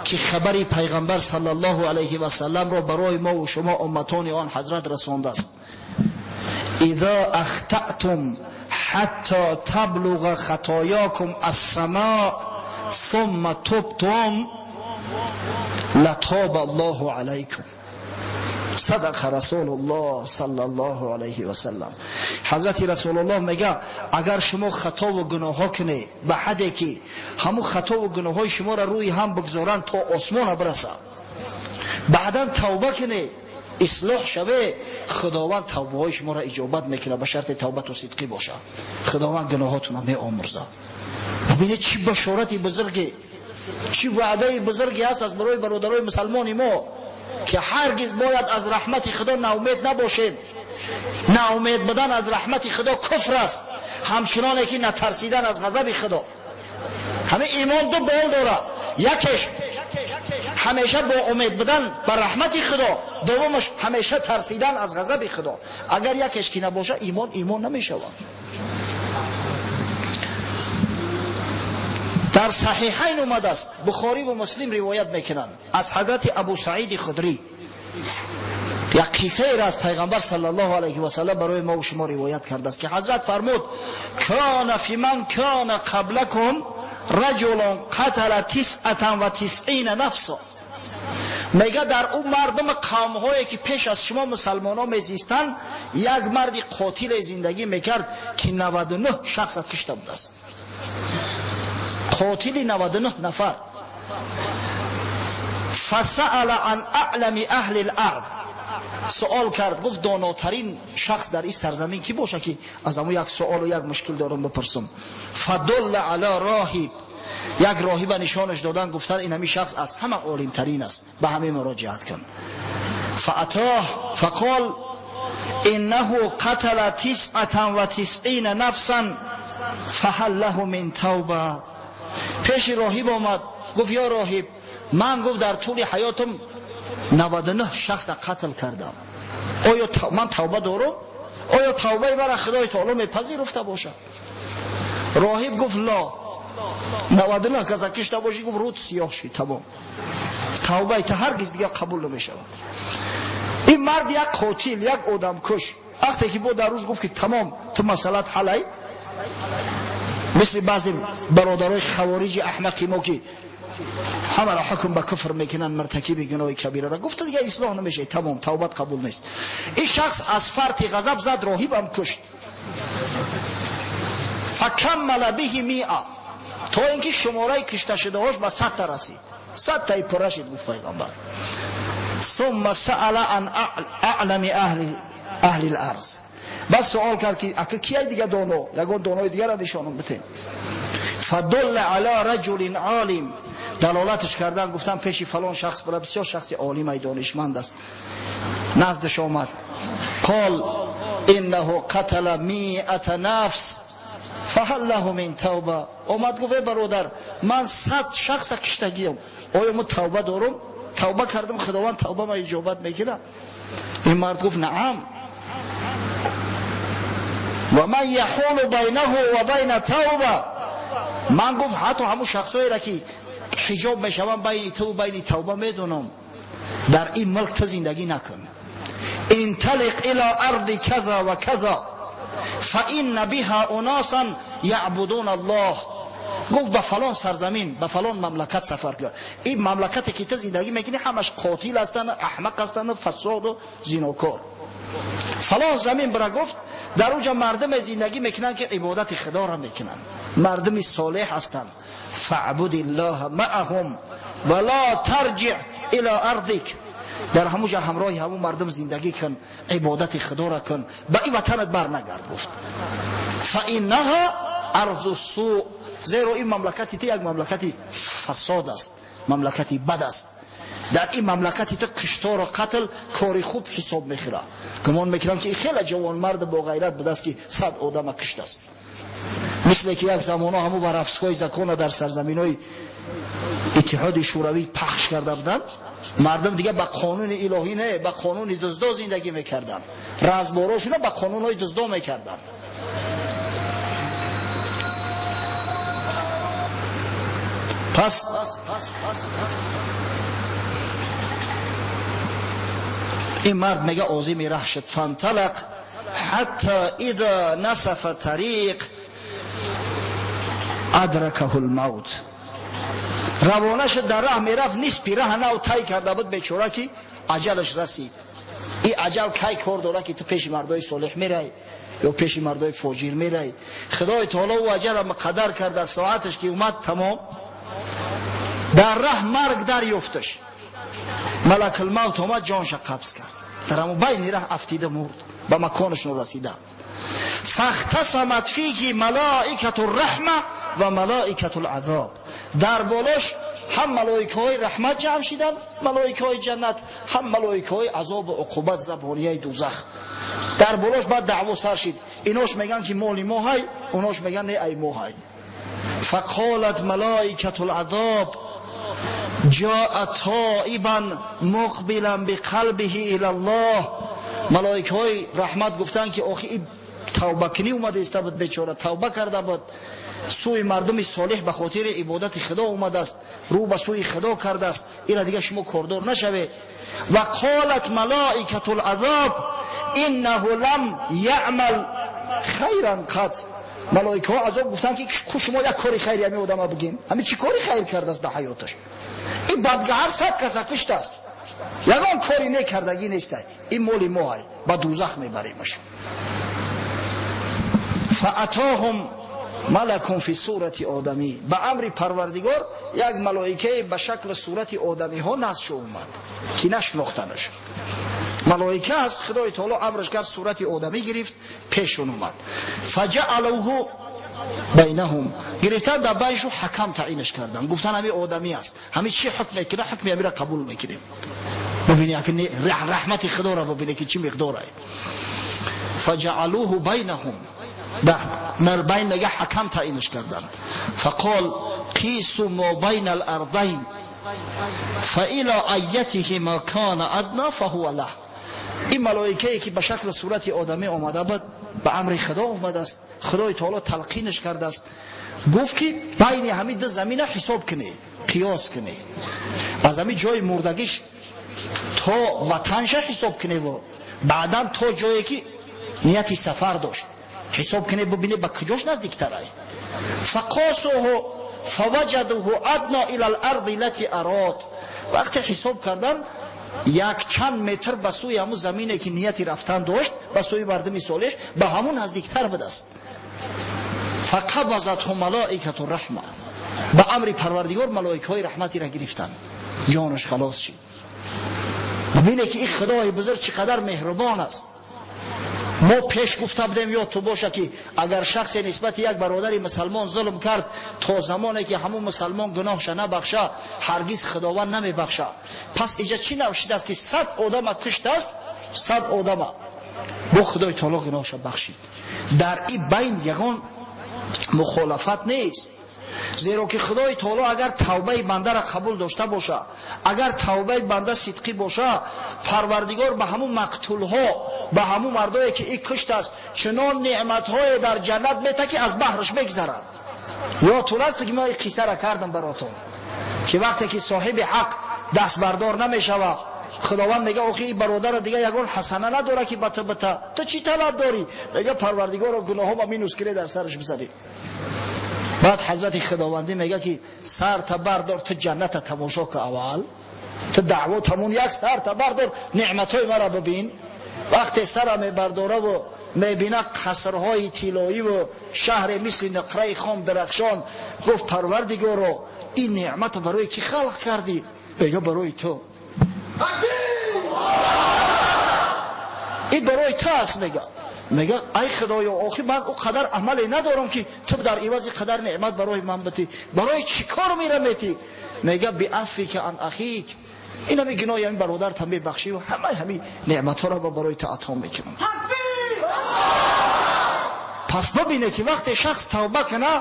ки хабари пайғамбар саллаллоҳу алайҳи васалламро барои мо ва шумо умматони он ҳазрат расондааст: إذا أخطأتم حتى تبلغ خطاياكم السماء ثم تبتم لتاب الله عليكم. صدق رسول الله صلی الله علیه و سلم. حضرت رسول الله میگه اگر شما خطا و گناه کنید به حدی که همو خطا و گناه های شما را روی هم بگذارن تا آسمان برسد، بعدا توبه کنید، اصلاح شوه، خداوند توبه های شما را اجابت میکنه، به شرط توبه و صدقی باشه. خداوند گناهاتون را میآمرزه. ببینید چی بشارت بزرگی، چی وعده بزرگی هست از برای برادرای مسلمان ما که هرگز باید از رحمت خدا ناامید نباشیم. ناامید بودن از رحمت خدا کفر است، همچنانه که نترسیدن از غضب خدا. همه ایمان دو بال داره، یکش همیشه با امید بودن بر رحمت خدا، دومش همیشه ترسیدن از غضب خدا. اگر یکش که نباشه ایمان ایمان نمیشود. در صحیحین اومده است، بخاری و مسلم روایت میکنند از حضرت ابو سعید خدری، یک قصه را از پیغمبر صلی الله علیه و سلم برای ما و شما روایت کرده است که حضرت فرمود: کان فی من کان قبلکم رجل قتل 99 نفسا. میگه در اون مردم قوم هایی که پیش از شما مسلمان ها میزیستند، یک مرد قاتل زندگی میکرد که 99 شخص کشته بود است. قاتل 99 نفر. فسأل عن اعلم اهل الارض، سوال کرد، گفت داناترین شخص در این سرزمین کی باشه که از همون یک سوال و یک مشکل دارم بپرسم. فدل علی راهب، یک راهب نشانش دادن، گفتن این همین شخص از همه عالمترین است، به همه مراجعت کن. فاتاه فقال انه قتل 99 نفسا فهل له من توبه. پیش راهب آمد، گفت یا راهب، من گفت در طول حیاتم 99 شخص قتل کردم، آیا من توبه دارم؟ آیا توبه برای خدای تعالی میپذیرفته باشه؟ راهب گفت لا، 99 کس کشته باشی، گفت رود سیاه شی، تمام، توبه تا هرگز دیگه قبول نمیشود. این مرد یک قاتل، یک آدم کش، وقتی که بود در روز گفت که تمام تو مسئلت حلای، مثل بعضی برادرای خوارج احمقی ما که همه را حکم به کفر میکنن، مرتکب گناه کبیره را، گفت دیگه اصلاح نمیشه، تمام، توبت قبول نیست. این شخص از فرط غضب زد، راهب هم کشت. فکمل به 100، تا اینکه شماره کشته شده هاش به 100 تا رسید، 100 تای پر رسید. گفت پیغمبر ثم سأل عن اعلم اهل الارض، بس سوال کرد که اکه کیای دیگه دانو، یگان دانوی دیگه را نشانم بتین. فدل علی رجل عالم، دلالتش کردن، گفتن پیش فلان شخص برای بسیار شخص عالم دانشمند است. نزدش آمد، قال انه قتل 100 نفس فهل له من توبه. آمد گفت برادر من 100 شخص کشتگیم، آیا من توبه دارم؟ توبه کردم، خداوند توبه ما اجابت میکنه. این مرد گفت نعم، و من یحول بینه و بین توبه. من گفت حتی همون شخصایی را که حجاب میشوم بین تو و بین توبه میدونم، در این ملک تو زندگی نکن. انطلق الى ارض کذا و کذا فان بها اناسا یعبدون الله. گفت به فلان سرزمین، به فلان مملکت سفر کن. این مملکتی که تو زندگی میکنی همش قاتل هستن، احمق هستن و فساد و زیناکار. فلان زمین برا، گفت در اونجا مردم زندگی میکنن که عبادت خدا را میکنن، مردم صالح هستند. فاعبد الله معهم ولا ترجع الى ارضک. در همونجا همراه همون مردم زندگی کن، عبادت خدا را کن، به این وطنت بر نگرد. گفت فانها ارض السوء، زیرا این مملکتی یک مملکتی فساد است، مملکتی بد است. Дар ин мамлакати ту куштор ва қатл кори хуб ҳисоб мехӯрад. Гумон мекунам ки хеле ҷавонмард бо ғайрат будааст ки 100 одама куштааст. Мисле ки як замоно ҳамун воровской закона дар сарзаминҳои Иттиҳоди Шӯравӣ пахш карда буданд, мардум дига ба қонуни илоҳӣ не, ба қонуни дуздо зиндагӣ мекарданд. Разборошуна ба қонунҳои дуздо мекарданд. Пас ин мард мега озими раҳ шуд. Фанталақ ҳатта иза насафа тариқ адракаҳу лмавт. Равона шуд, дар раҳ мерафт, нисфи раҳ нав тай карда буд бечора ки аҷалаш расид. Ин аҷал кай кор дорад ки ту пеши мардои солеҳ мерай ё пеши мардои фоҷир мерай? Худои таоло ӯ аҷалро муқаддар карда, соаташ ки омад тамом. Дар раҳ марг дарёфташ. Малакулмавт омад, ҷонша қабз кард. Дар ҳамон байни раҳ афтида мурд, ба маконаш норасида. Фахтасамат фиҳи малоикату рраҳма ва малоикату лазоб. Дар болош ҳам малоикаҳои раҳмат ҷамъ шиданд, малоикаҳои ҷаннат, ҳам малоикаҳои азобу уқубат, забонияи дузах. Дар болош баъд даъво сар шид. Инош мегӯянд ки моли мо ҳай, онош мегӯянд не, ай мо ҳай. Фақолат малоикату лазоб ҷоа тоибан муқбилан биқалбиҳи илаллоҳ. Малоикаҳои раҳмат гуфтанд ки охи ин тавбакунӣ омада иста буд, бечора тавба карда буд, сӯи мардуми солеҳ ба хотири ибодати худо омадааст, рӯ ба сӯи худо кардааст, ира дига шумо кордор нашавед. Ва қолат малоикату лазоб иннаҳу лам яъмал хайран қат. Малоикаҳо азоб гуфтанд ки ку шумо як кори хайри ҳамин одама бигем, ҳамин чӣ кори хайр кардааст дар ҳаёташ? Ин бадгаҳар 100 каса куштааст, ягон кори некардагӣ нестай, ин моли мо ҳай, ба дузах мебаремаш. Фаатоҳум малакун фи сурати одамӣ. Ба амри Парвардигор як малоикае ба шакли сурати одамиҳо назд омад ки нашинохтанаш. Малоика аст, Худои таоло амраш кард, сурати одамӣ гирифт, пешон омад. Фаҷаалуҳу байнаҳум. Гирифтан дар байншу ҳакам таъинаш карданд. Гуфтан ҳамин одамӣ аст, ҳамин чӣ ҳукм мекунад, ҳукми ҳаминро қабул мекунем. Бубинед раҳмати Худоро, бубинед ки чӣ миқдорае. Фаҷаалуҳу байнаҳум. Дар байн мега ҳакам таъинаш карданд. Фақол қису мо байна алардайн фаила айятиҳима кана адна фаҳува лаҳ. Ин малоикае ки ба шакли сурати одамӣ омада буд, ба амри Худо омадааст, Худои таоло талқинаш кардааст, гуфт ки байни ҳамин ду замина ҳисоб кунед, қиёс кунед, аз ҳамин ҷои мурдагиш то ватанша ҳисоб кунед, баъдан то ҷое ки нияти сафар дошт ҳисоб кунед, бубинед ба куҷош наздиктарай. Фақосуҳу фаваҷадуҳу адно ила ларди лати арод. Вақте ҳисоб кардан, як чанд метр ба сӯи ҳамун замине ки нияти рафтан дошт, ба сӯи мардуми солеҳ, ба ҳамун наздиктар будааст. Фақабазатҳу малоикату раҳма. Ба амри Парвардигор малоикаҳои раҳматиро гирифтанд, ҷонаш халос шид. Бубинед ки ин Худои бузург чӣ қадар меҳрубон аст. Мо пеш гуфта будем, ё ту боша ки агар шахсе нисбати як бародари мусалмон зулм кард, то замоне ки ҳамун мусалмон гуноҳша набахша, ҳаргиз Худованд намебахша. Пас иҷа чӣ навшидааст ки 100 одама куштааст, 100 одама бо Худои таоло гуноҳша бахшид. Дар ин байн ягон мухолафат нест, зеро ки Худои таоло агар тавбаи бандаро қабул дошта боша, агар тавбаи банда сидқӣ боша, Парвардигор ба ҳамун мақтулҳо, ба ҳамун мардое ки ин куштааст, чунон неъматҳое дар ҷаннат мета ки аз баҳраш мегзарад. Ёдтон аст ки мо ин қиссаро кардам баротон, ки вақте ки соҳиби ҳақ дастбардор намешава, Худованд мега охи ин бародара дига ягон ҳасана надора ки ба ту бита, ту чӣ талаб дорӣ? Мега Парвардигоро гуноҳҳома минус кунед, дар сараш бизанед. Баъд ҳазрати Худовандӣ мега ки сарта бардор, ту ҷанната тамошо ку, аввал ту даъво тамон, як сарта бардор, неъматҳои мара бибин. Вақте сара мебардораву мебина қасрҳои тиллоиву шаҳре мисли нуқраи хом дарахшон, гуфт Парвардигоро ин неъматро барои кӣ халқ кардӣ? Мега барои ту. Ин барои ту аст. Мега ай Худоё, охи ман о қадар амале надорам ки ту дар ивази қадар неъмат барои ман битӣ, барои чӣ кор мера метӣ? Мега биафвика ан ахик. Ин ҳами гуноҳи ҳамин бародарта мебахшӣ ва ҳамаи ҳамин неъматҳоро ма барои ту ато мекунам. Пас бибине ки вақте шахс тавба куна,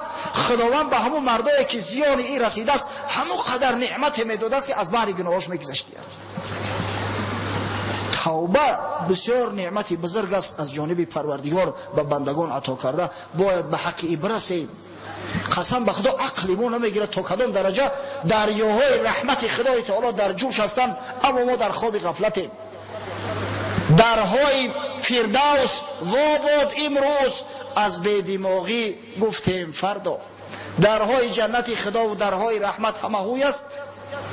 Худованд ба ҳамун мардое ки зиёни ин расидааст ҳамун қадар неъмате медодааст, ки аз баҳри гуноҳош мегузаштиянд. Тавба бисёр неъмати бузург аст, аз ҷониби Парвардигор ба бандагон ато карда. Бояд ба ҳаққи ин бирасем. Қасам ба Худо, ақли мо намегирад то кадом дараҷа дарёҳои раҳмати Худои Таоло дар ҷӯш ҳастанд, аммо мо дар хоби ғафлатем. Дарҳои Фирдавс вобод имрӯз, аз бедимоғӣ гуфтем фардо. Дарҳои ҷаннати Худо ва дарҳои раҳмат ҳама ҳуй аст.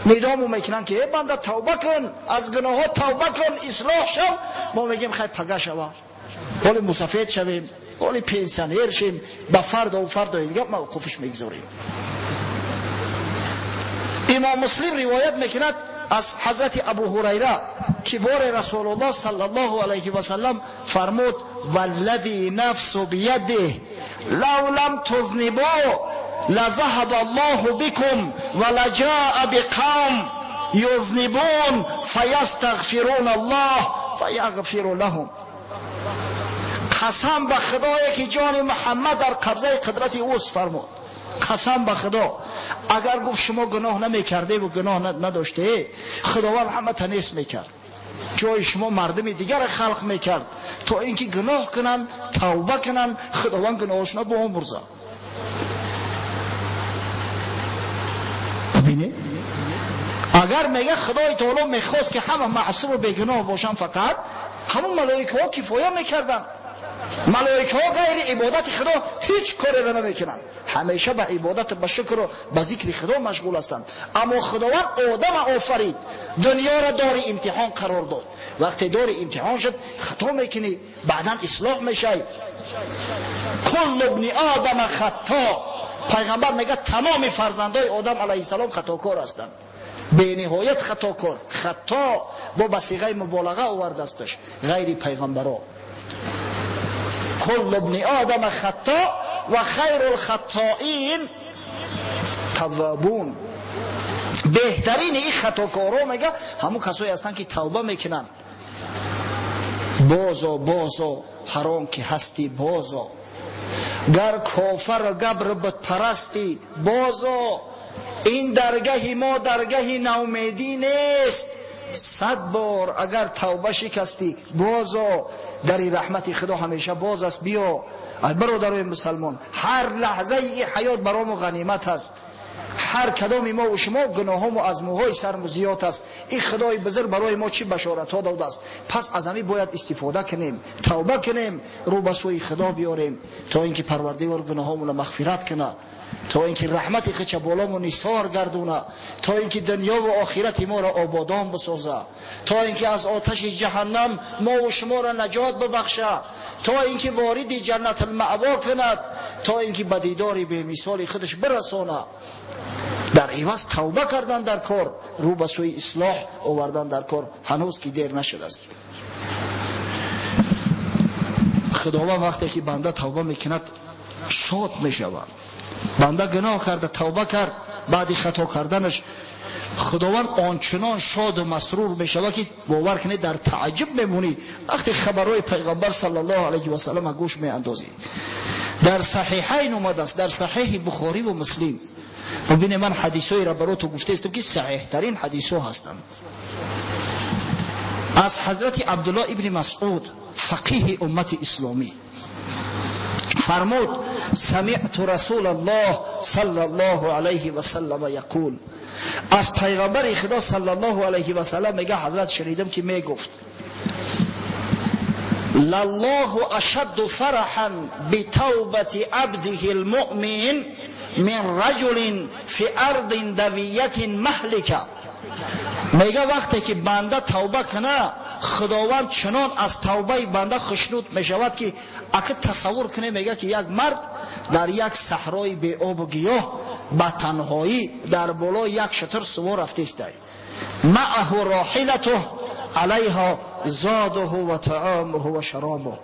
Нидому мекунанд ки э банда, тавба кун, аз гуноҳҳо тавба кун, ислоҳ шав. Мо мегӯем хай пага шава, ҳоли мусафед шавем, ҳоли пенсионер шем, ба фардову фардои дигар мавқуфш мегузорем. Имом Муслим ривоят мекунад аз ҳазрати Абу Ҳурайра ки боре Расулуллоҳ саллаллоҳу алайҳи васаллам фармуд: валлади нафсу биядиҳ лав лам тузнибу لذهب الله بكم ولجاء بقوم يذنبون فيستغفرون الله فيغفر لهم. قسم به خدایی که جان محمد در قبضه قدرت اوست فرمود. قسم به خدا، اگر گفت شما گناه نمیکرده و گناه نداشته، خداوند همه تنیس میکرد، جای شما مردم دیگر خلق میکرد تا اینکه گناه کنن، توبه کنن، خداوند گناهشون به آمرزه. ببینید اگر میگه خدای تعالی میخواست که همه معصوم و بیگناه باشن، فقط همون ملائکه ها کفایه میکردن. ملائکه ها غیر عبادت خدا هیچ کاری را نمیکنن، همیشه به عبادت، به شکر و به ذکر خدا مشغول هستند. اما خداوند آدم آفرید، دنیا را دار امتحان قرار داد. وقتی دار امتحان شد خطا میکنی، بعدا اصلاح میشی. کل ابن آدم خطا. پیغمبر میگه تمام فرزندای آدم علیه السلام خطاکار هستند، به نهایت خطاکار. خطا با صیغه مبالغه آورده استش، غیر پیغمبرا. کل ابن آدم خطا و خیر الخطائین توابون. بهترین این خطاکارا میگه همون کسایی هستند که توبه میکنن. بازا بازا هر که هستی بازا، گر کافر و گبر بت پرستی بازا، این درگه ما درگه ناامیدی نیست. 100 بار اگر توبه شکستی بازا، در رحمت خدا همیشه باز است. بیا برادرای مسلمان، هر لحظه ای حیات برام غنیمت است. هر کدام ما و شما گناهام و از موهای سرم زیاد است. این خدای بزرگ برای ما چی بشارت ها داده است. پس از همین باید استفاده کنیم، توبه کنیم، رو به سوی خدا بیاریم تا اینکه پروردگار گناهامون را مغفرت کنه، تا اینکه رحمت خودش بالامون نثار گردونه، تا اینکه دنیا و آخرت ما را آبادان بسازه، تا اینکه از آتش جهنم ما و شما را نجات ببخشه، تا اینکه وارد جنت المأوا کند، تا اینکه به دیدار به مثال خودش برسانه. در عوض توبه کردن در کار، رو به سوی اصلاح آوردن در کار، هنوز که دیر نشده است. خداوند وقتی که بنده توبه میکند شاد میشود. بنده گناه کرده، توبه کرد، بعد خطا کردنش خداوند آنچنان شاد و مسرور میشود که باور کنید در تعجب میمونی وقتی خبرهای پیغمبر صلی الله علیه و سلم گوش میاندازی. در صحیحین اومده است، در صحیح بخاری و مسلم. ببینید من حدیثایی را برای تو گفته استم که صحیح ترین حدیث ها هستند. از حضرت عبدالله ابن مسعود فقیه امت اسلامی فرمود: سمعت رسول الله صلی الله علیه و سلم یقول. از پیغمبر خدا صلی الله علیه و سلم میگه حضرت شنیدم که میگفت: لله اشد فرحا بتوبة عبده المؤمن من رجل فی ارض دویة مهلکه. میگه وقتی که بنده توبه کنه خداوند چنان از توبه بنده خوشنود میشود که اگه تصور کنه، میگه که یک مرد در یک صحرای بی آب و گیاه به تنهایی در بالای یک شتر سوار رفته است، معه راحلته علیها زاده و طعامه و شرابه.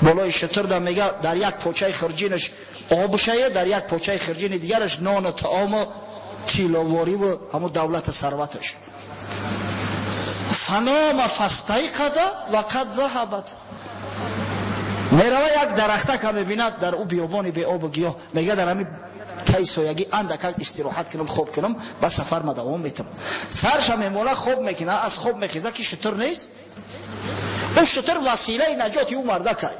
بالای شتر در میگه در یک پوچه خرجینش آب شایه، در یک پوچه خرجین دیگرش نان و طعام و тиловорӣ ва ҳамун давлати сарваташ. Фанома фастайқада ва қад заҳабат. Мерава як дарахтака мебинад дар ӯ биёбони беобу гиёҳ, мега дар ҳамин тай соягӣ андакак истироҳат кунам, хоб кунам, ба сафар ма давом метам. Сарша мемола, хоб мекунад, аз хоб мехеза ки шутур нест. Ӯ шутур василаи наҷоти ӯ мардакай.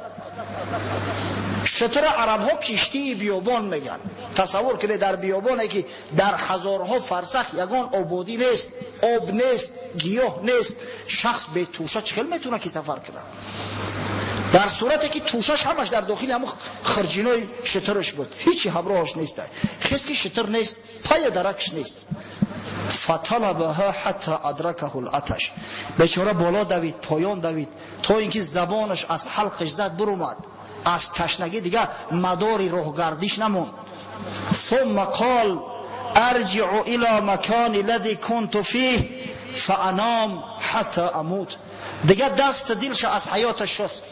Шутура арабҳо киштии биёбон мегӯянд. Тасаввур кунед дар биёбоне ки дар ҳазорҳо фарсах ягон ободӣ нест, об нест, гиёҳ нест, шахс бетӯша чӣ хел метавонад ки сафар кунад? Дар сурате ки тӯшаш ҳамаш дар дохили ҳамун хирҷинои шутураш буд, ҳичи ҳамроҳаш нест. Хес ки шутур нест, пая даракш нест. Фаталабаҳа ҳатта адракаҳу латаш. Бечора боло давид, поён давид, то ин ки забонаш аз ҳалқаш зад бурумад. Аз ташнагӣ дигар мадори роҳгардиш намонд. Сумма қол арҷиу ила макони лади кунту фих фаанам ҳатта амут. Дигар даст дилша аз ҳаёташ шуст.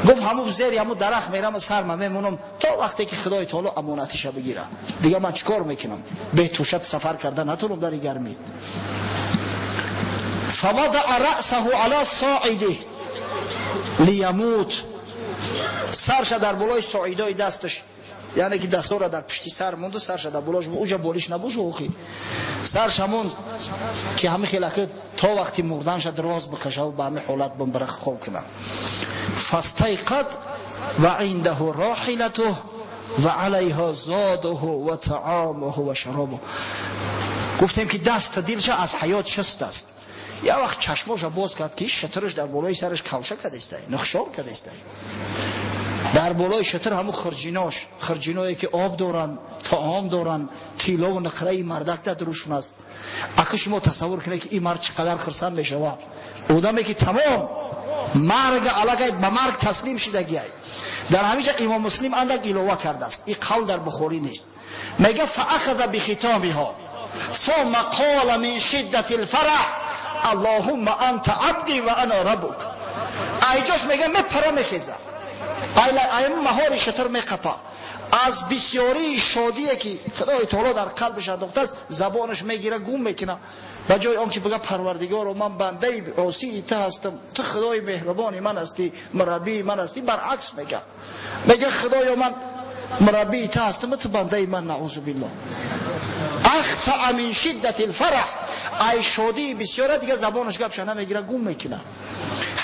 Гуфт ҳамун зери ҳамун дарахт мерам сарма мемонам то вақте ки Худои таоло амонатиша бигира. Дигар ман чикор мекунам? Бетӯша сафар карда натонам дар гармӣ. Фавадаъа раъсаҳу ала соидih лиямут. Сарша дар болои соидои дасташ, яъне ки дастора дар пушти сар монду, сарша дар болош, уҷа болиш набошу охи. Сарша монд ки ҳами хелаки то вақти мурданша дроз бикаша ба ҳами ҳолат бимбара хоб кунад. Фастайқад ва индаҳу роҳилатуҳ ва алайҳа зодуҳу ва таомуҳу ва шаробуҳ. Гуфтем ки даст дилша аз ҳаёт шуст аст. Я вақт чашмоша боз кард ки шутураш дар болои сараш кавша кардастай, нухшор кардастай. Дар болои шутур ҳамун хирҷинош, хирҷиное ки об доранд, таом доранд, тилову нақраи мардак дар рӯшон аст. Ака шумо тасаввур кунед ки ин мард чӣ қадар хурсанд мешавад. Одаме ки тамом марг аллакай ба марг таслим шидагиай. Дар ҳамин ҷа Имом Муслим андак илова кардааст. Ин қавл дар Бухорӣ нест. Мега фаахаза бихитомиҳо сумма қола мин шиддати лфараҳ аллоҳумма анта абди ва ана раббук. Айҷош мега мепара мехеза, ай маҳори шутур меқапа. Аз бисёрии шодие ки Худои таоло дар қалбаш андохтааст, забонаш мегира, гум мекуна. Ба ҷои он ки бигӯяд Парвардигоро, ман бандаи осии ту ҳастам, ту Худои меҳрубони ман ҳастӣ, мураббии ман ҳастӣ, баръакс мега. Мега Худоё, ман мураббии ту ҳастам, ту бандаи ман, наъузу биллоҳ. Ахтаа мин шиддати лфараҳ. Ай шодии бисёра дигар забонаш гапша намегира, гум мекуна.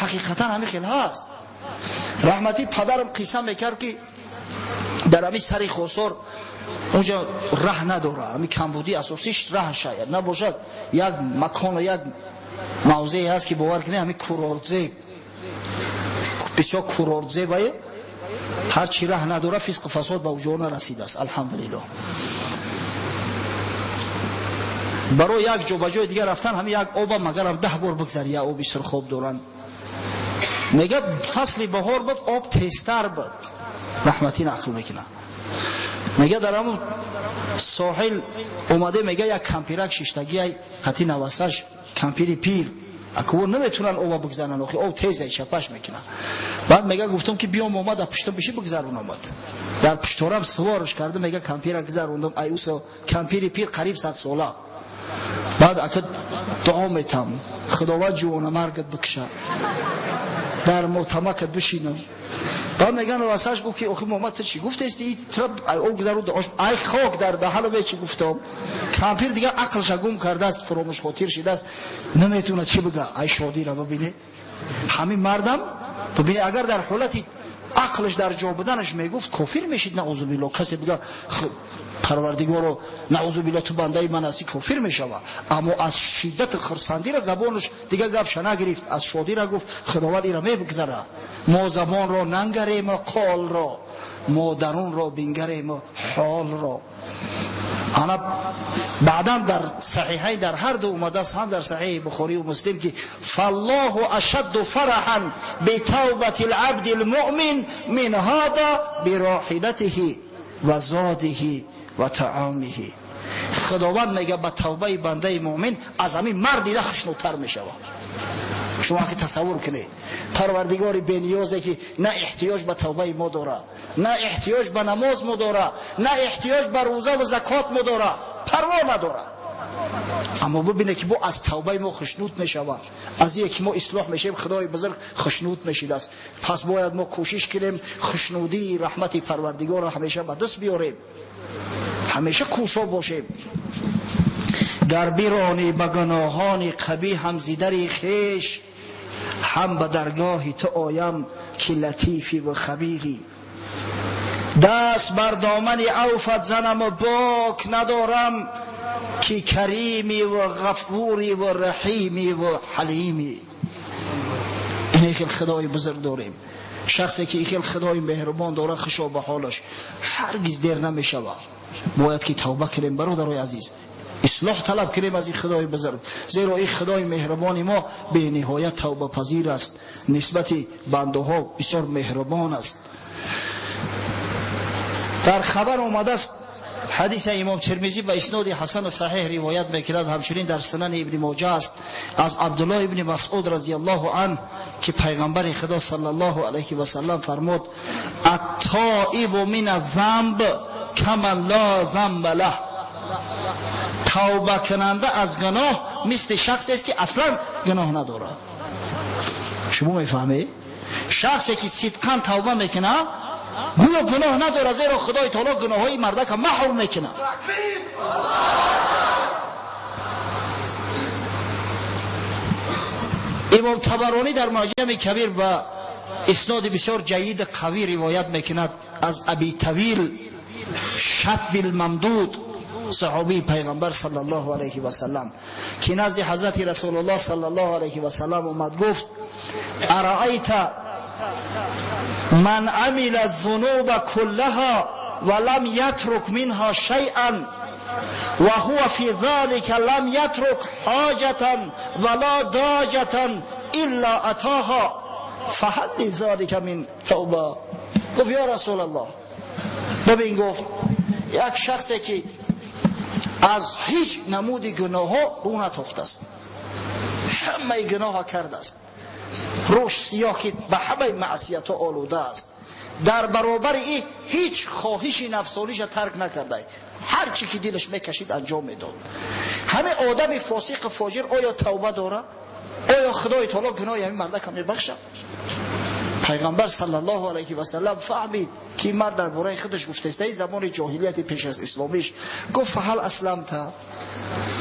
Ҳақиқатан ҳамин хел ҳаст. Раҳматӣ падарам қисса мекард ки дар ҳамин сари Хосор онҷа раҳ надора, ҳамин камбудии асосиш раҳ шояд набошад, як макону як мавзее ҳаст ки бовар кунед ҳамин курортзе, бисёр курортзе бае, ҳарчи раҳ надора, фисқу фасод ба уҷо нарасидааст, алҳамдулиллоҳ. Барои як ҷо ба ҷои дигар рафтан ҳамин як оба магарам 10 бор бигзари, як оби сурхоб доранд. Мега фасли баҳор буд, об тезтар буд. Раҳматӣ нақл мекунад. Мега дар ҳамун соҳил омаде, мега як кампирак шиштагиай қати навасаш, кампири пир. Акво наметунан оба бигзаранд, охи об тезай чапаш мекунад. Баъд мега гуфтам ки биём омад, дар пуштам биши бигзарун омад. Дар пушторам суворш кардам, мега кампира гузарондам, ай усо кампири пир қариб 100 сола. Баъд ака дуо метам, Худованд ҷувонамаргат бикша, дар мотамакат бишинам. Баъд меган васаш гуфт ки охи Муҳаммад, ту чӣ гуфтести? Тра ай об гузару дуош, ай хок дар даҳану бе чӣ гуфтам. Кампир дигар ақлша гум кардааст, фуромӯшхотир шидааст, наметавонад чӣ бига. Ай шодира бибине, ҳамин мардам бибине, агар дар ҳолати ақлаш дар ҷо буданаш мегуфт кофир мешид, наъузу биллоҳ. Касе бига Парвардигоро, наъузу биллоҳ, ту бандаи ман ҳастӣ, кофир мешава. Аммо аз шиддати хурсандира забонаш дигар гапша нагирифт, аз шодира гуфт Худованд ира мебигзара. Мо забонро нангарем қолро, мо дарунро бингарем ҳолро. Ана баъдан дар саҳиҳай дар ҳар ду омадааст, ҳам дар саҳиҳи Бухорӣ ва Муслим, ки фаллоҳу ашадду фараҳан битавбати лабди лмуъмин мин ҳада бироҳилатиҳи ва зодиҳи ва таомиҳи. Худованд мега ба тавбаи бандаи муъмин аз ҳамин мард дида хушнудтар мешавад. Шумо ки тасаввур кунед, Парвардигори бениёзе ки на эҳтиёҷ ба тавбаи мо дора, на эҳтиёҷ ба намоз мо дора, на эҳтиёҷ ба рӯза ва закот мо дора. парво надорад. Аммо бибине ки бо аз тавбаи мо хушнуд мешавад, аз ие ки мо ислоҳ мешавем, Худои бузург хушнуд мешидааст. Пас бояд мо кӯшиш кунем хушнудии раҳмати Парвардигорро ҳамеша ба даст биёрем, ҳамеша кӯшо бошем. Гар биронӣ ба гуноҳони қабиҳам зидари хеш, ҳам ба даргоҳи ту оям ки латифӣ ва хабирӣ. Даст бар домани авфат занаму бок надорам, ки каримӣ ва ғафурӣ ва раҳимӣ ва ҳалимӣ. Ин хел Худои бузург дорем. Шахсе ки ин хел Худои меҳрубон дорад, хушо ба ҳолаш ҳаргиз дер намешавад. Бояд ки тавба кунем, бародарои азиз, ислоҳ талаб кунем аз ин Худои бузург, зеро ин Худои меҳрубони мо бениҳоят тавбапазир аст, нисбати бандаҳо бисёр меҳрубон аст. Дар хабар омадааст, ҳадиси имом Термизӣ ба исноди ҳасан саҳеҳ ривоят мекунад, ҳамчунин дар Сунани Ибни Моҷа аст, аз Абдуллоҳ ибни Масъуд разияллоҳу анҳу ки пайғамбари Худо саллаллоҳу алайҳи васаллам фармуд: аттоибу мин аззамб каман ло замба лаҳ. Тавба кунанда аз гуноҳ мисли шахсест ки аслан гуноҳ надорад. Шумо мефаҳмед? Шахсе ки сидқан тавба мекунад гӯё гуноҳ надорад, зеро Худои таоло гуноҳҳои мардака маҳв мекунад. Имом Табаронӣ дар Муъҷами Кабир ба исноди бисёр ҷайид қавӣ ривоят мекунад аз Аби Тавил Шатби Мамдуд, саҳобии пайғамбар саллаллоҳу алайҳи васаллам, ки назди ҳазрати Расулуллоҳ саллаллоҳу алайҳи васаллам омад, гуфт: араайта ман амила зунуба куллаҳа ва лам ятрук минҳа шайъан ва ҳува фи залика лам ятрук ҳоҷатан ва ла доҷатан илла атоҳа фаҳал лизалика мин тавба. Гуфт: ё Расулаллоҳ, бибин, гуфт, як шахсе ки аз ҳеҷ намуди гуноҳҳо рӯ натофтааст, ҳамаи гуноҳа кардааст, рӯш сиёҳ ки ба ҳамаи маъсиятҳо олуда аст, дар баробари ин ҳеҷ хоҳиши нафсониша тарк накарда, ҳар чӣ ки дилаш мекашид анҷом медод. Ҳамин одами фосиқу фоҷир оё тавба дорад? Оё Худои таоло гуноҳи ҳамин мардака мебахшад? Пайғамбар саллаллоҳу алайҳи васаллам фаҳмид ки ин мард дар бораи худаш гуфтааст, ин замони ҷоҳилияти пеш аз исломиш. Гуфт: фаҳал асламта?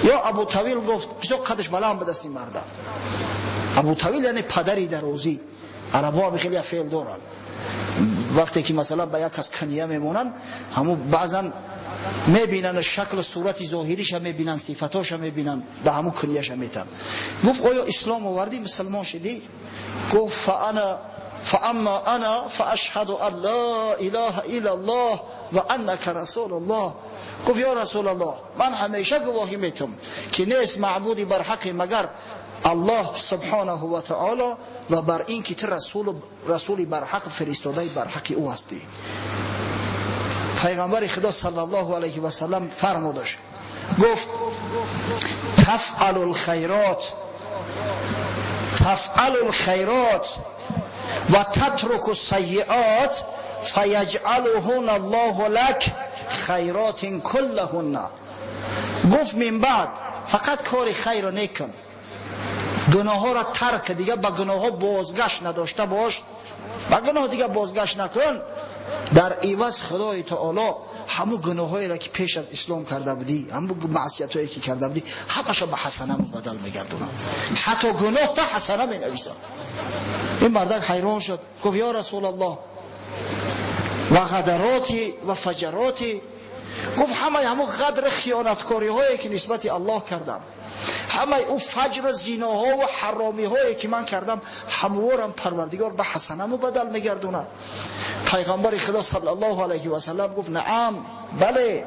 Ё Абу Тавил гуфт, бисёр қадаш баланд будаст ин марда. Абу Тавил яъне падари дарозӣ. Арабҳо ҳам хеле феъл доранд, вақте ки масалан ба як кас кания мемонанд, ҳамун баъзан мебинанд шаклу сурати зоҳириша мебинанд, сифатоша мебинанд, ба ҳамун кунияша метанд. Гуфт: оё ислом овардӣ, мусалмон шудӣ? Гуфт: فأما أنا فأشهد أن لا إله إلا الله وأنك رسول الله. گفت: یا رسول الله، من همیشه گواهی میتم که نیست معبودی بر حق مگر الله سبحانه و تعالی و بر این که تو رسولی بر حق فرستاده بر حق او هستی. پیغمبر خدا صلی الله علیه و سلم فرمودش، گفت: تفعل الخیرات، تفعل الخیرات و تترک السیئات فیجعلهن الله لک خیرات کلهن. گفت من بعد فقط کار خیر رو نکن، گناه ها را ترک، دیگه به گناه ها بازگشت نداشته باش، به گناه دیگه بازگشت نکن. در عوض خدای تعالی همو گناهایی را که پیش از اسلام کرده بودی، همو معصیتایی که کرده بودی، همش به حسنه مبدل میگردوند، حتی گناه تا حسنه می نویسند. این مردک حیران شد، گفت: یا رسول الله، و غدراتی و فجراتی؟ گفت: همه همو غدر خیانتکاری هایی که نسبت الله کردم، همه او فجر زیناها و حرامی هایی که من کردم، هموارم پروردگار به حسنه مبدل میگردوند. پیغمبر خدا صلی الله علیه و سلم گفت: نعم، بله.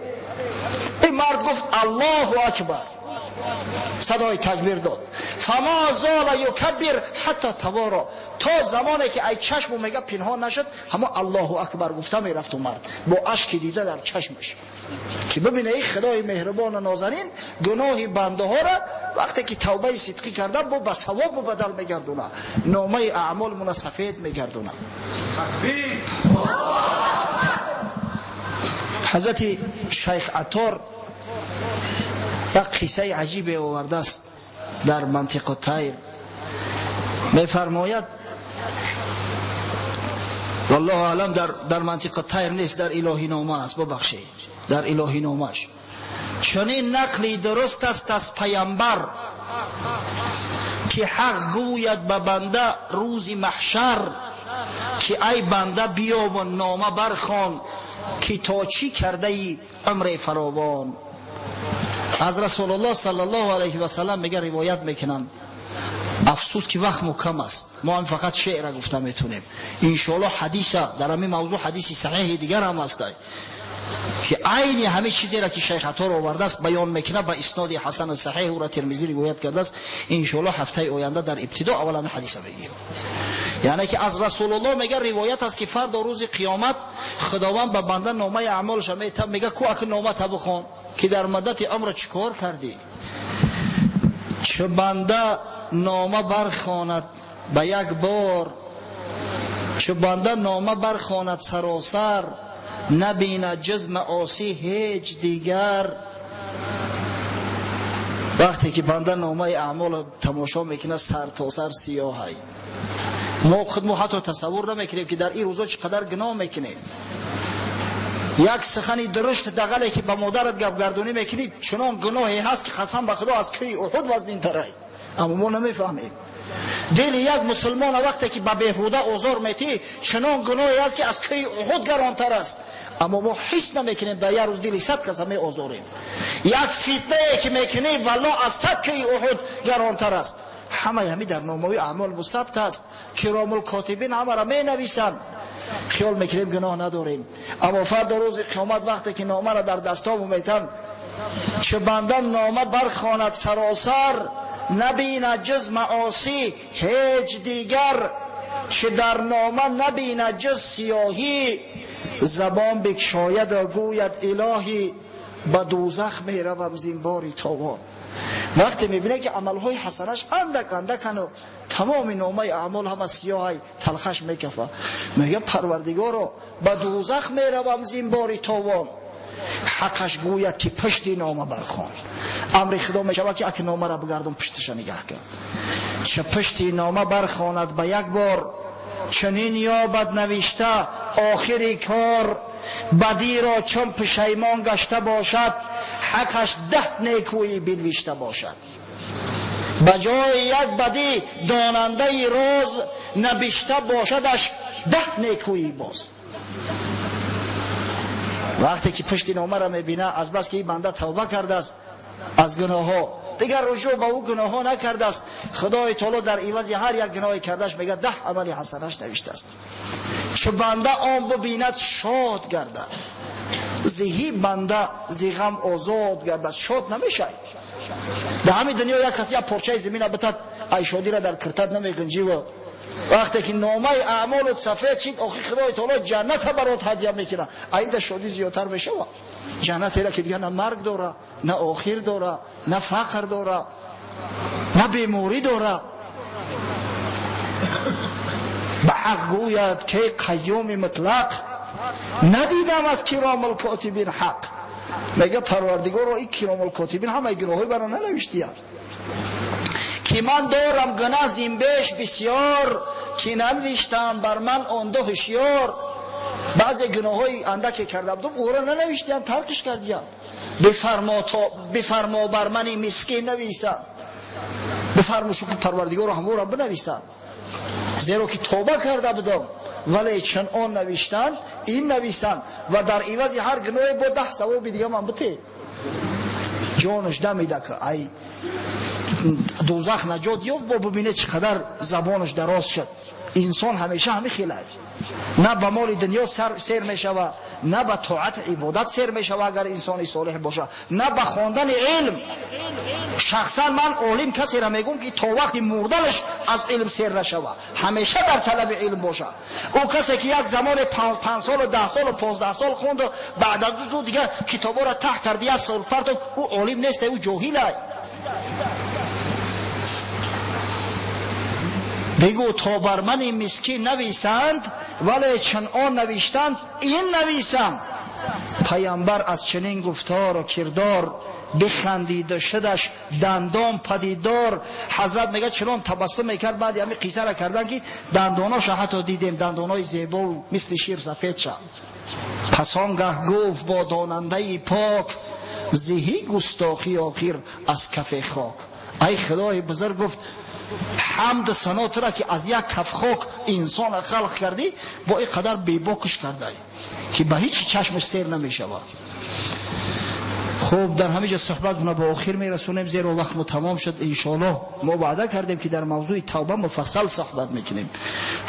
این مرد گفت: الله اکبر، صدای تکبیر داد. فما زال یکبر حتی توارا، تا زمانی که ای چشمو میگه پنهان نشد، همه الله اکبر گفته میرفت و مرد با اشک دیده در چشمش که ببینه ای خدای مهربان و نازنین گناه بنده ها را وقتی که توبه صدقی کرده با به ثواب مبدل میگردونه، نامه اعمال مون سفید میگردونه. حضرت شیخ عطار Як қиссаи аҷибе овардааст дар Мантиқу Тайр. Мефармояд, валлоҳу аълам, дар Мантиқу Тайр нест, дар Илоҳинома аст, бубахшед, дар Илоҳиномааш. Чунин нақли дуруст аст аз паямбар, ки ҳақ гӯяд ба банда рӯзи маҳшар, ки ай банда биё ва нома бархон, ки то чӣ кардаи умри фаровон. Аз Расулуллоҳ саллаллоҳу алайҳи васаллам мега ривоят мекунанд. Афсӯс ки вақт мукам аст, мо ҳам фақат шеъра гуфта метавонем. Иншоаллоҳ ҳадиса дар ҳамин мавзӯъ ҳадиси саҳеҳи дигар ҳам аст, ки айни ҳамин чизеро ки шайх Аттор овардааст баён мекунад ба исноди ҳасан саҳеҳ, ӯро Термизӣ ривоят кардааст. Иншоаллоҳ ҳафтаи оянда дар ибтидо аввал ҳамин ҳадиса мегирем. Яъне ки аз Расулуллоҳ мега ривоят аст, ки фардо рӯзи қиёмат Худованд ба банда номаи аъмолаша метаб, мега ку аки номата бихон, ки дар муддати умр чӣ кор кардӣ. Чу банда нома бархонад ба як бор, чу банда нома бархонад саросар, набинад ҷуз маосӣ ҳеҷ дигар. Вақте ки банда номаи аъмолро тамошо мекунад, сар то сар сиёҳай. Мо худ мо ҳатто тасаввур намекунем, ки дар ин рӯзо чӣ қадар гуноҳ мекунем. Як сухани дурушт дағале ки ба модарат гапгардонӣ мекунӣ, чунон гуноҳе ҳаст, ки қасам ба Худо аз кӯҳи Уҳуд вазнинтарай. Аммо мо намефаҳмем. Дили як мусулмона вақте ки ба беҳуда озор метӣ, чунон гуноҳе аст, ки аз кӯҳи Уҳуд гаронтар аст. Аммо мо ҳис намекунем, дар як рӯз дили 100 каса меозорем. Як фитнае ки мекунӣ, валло аз 100 кӯҳи Уҳуд гаронтар аст. Ҳамаи ҳамин дар номаи аъмол мусабт аст. Киромул котибин ҳамаро менависанд. Хиёл мекунем гуноҳ надорем. Аммо фардо рӯзи қиёмат вақте ки номаро дар дастому метанд, чу банда нома бархонад саросар, набинад ҷуз маосӣ ҳеҷ дигар, чу дар нома набинад ҷуз сиёҳӣ, забон бикшояду гӯяд илоҳӣ, ба дӯзах меравам зинбори тобон. Вақте мебинад, ки амалҳои ҳасанаш андак андакану тамоми номаи аъмол ҳама сиёҳай, талхаш мекафа, мега Парвардигоро, ба дӯзах меравам зинбори тобон. Ҳаққаш гӯяд, ки пушти нома бархон. Амри Худо мешавад, ки аки номаро бигардон, пушташа нигаҳ кард. Ча пушти нома бархонад ба як бор, чунин ёбад навишта охири кор, бадиро чун пушаймон гашта бошад, ҳаққаш 10 некӯӣ бинвишта бошад. Ба ҷои як бадӣ донандаи роз, набишта бошадаш 10 некӯӣ боз. Вақте ки пушти номаро мебина, аз бас ки ин банда тавба кардааст аз гуноҳҳо, дигар ружӯъ ба ӯ гуноҳҳо накардааст, Худои таоло дар ивази ҳар як гуноҳе кардаш мега 10 амали ҳасанаш навиштааст. Чу банда он бибинад, шод гардад, зиҳи банда зи ғам озод гардад. Шод намешавад. Дар ҳамин дунё як касе як порчаи замина битад, ай шодиро дар киртат намегунҷиву. Вақте ки номаи аъмолут сафед шид, охи Худои таоло ҷанната барот ҳадя мекунад. Аида шодӣ зиёдтар мешавад. Ҷаннатеро ки дигар на марг дора, на охир дора, на фақр дора, на беморӣ дора. Ба ҳақ гӯяд, ки қайюми мутлақ, надидам аз киромул котибин ҳақ. Мега Парвардигоро, ин киромул котибин ҳамаи гуноҳҳои маро нанавиштиянд, ки ман дорам гунаҳ зинбеш бисёр, ки нанавиштам бар ман он ду ҳушёр. Баъзе гуноҳҳои андаке карда будам, ӯро нанавиштиям, таркиш кардиям. Бифармо бар мани мискин нависам. Бифармо шукр Парвардигоро ҳаморо бинависам, зеро ки тавба карда будам, вале чун он навиштанд, ин нависанд ва дар ивази ҳар гуноҳе бо 10 савоби дига ман бите. Ҷонаш дамида, ки ай дӯзах наҷот ёфт, бо бибинед чӣ қадар забонаш дароз шуд. Инсон ҳамеша ҳамин хелай, на ба моли дунё сер мешава, на ба тоат ибодат сер мешава, агар инсони солеҳ боша, на ба хондани илм. Шахсан ман олим касеро мегӯм, ки то вақти мурданаш аз илм сер нашава, ҳамеша дар талаби илм боша. Ӯ касе ки як замоне 5 солу 10 солу 15 сол хонду, баъд аз ду дигар китобҳоро таҳ карди, як сол партов, ӯ олим нест, ӯ ҷоҳилай. Бигӯ то бар мани мискин нависанд, вале чун он навиштанд, ин нависанд. Паямбар аз чунин гуфтору кирдор бихандиду шудаш дандон падидор. Ҳазрат мегӯяд, чунон табассум мекард баъди ҳамин қиссара кардан, ки дандоноша ҳатто дидем, дандонои зебову мисли шир сафед шуд. Пас он гаҳ гуфт бо донандаи пок: зиҳӣ густохӣ охир аз кафи хок. Ай худои бузург, гуфт, ҳамду сано тура, ки аз як каф хок инсона халқ кардӣ, бо ин қадар бебокш кардай, ки ба ҳеҷ чашмаш сер намешавад. Хуб, дар ҳамин ҷо суҳбатмона ба охир мерасонем, зеро вақтмо тамом шуд. Иншоаллоҳ, мо ваъда кардем, ки дар мавзӯи тавба муфассал суҳбат мекунем.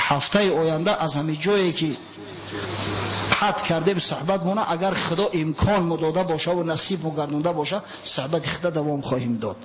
Ҳафтаи оянда аз ҳамин ҷое ки қатъ кардем суҳбатмона, агар Худо имкон мо дода бошаву насиб мо гардонда боша, суҳбати худа давом хоҳем дод.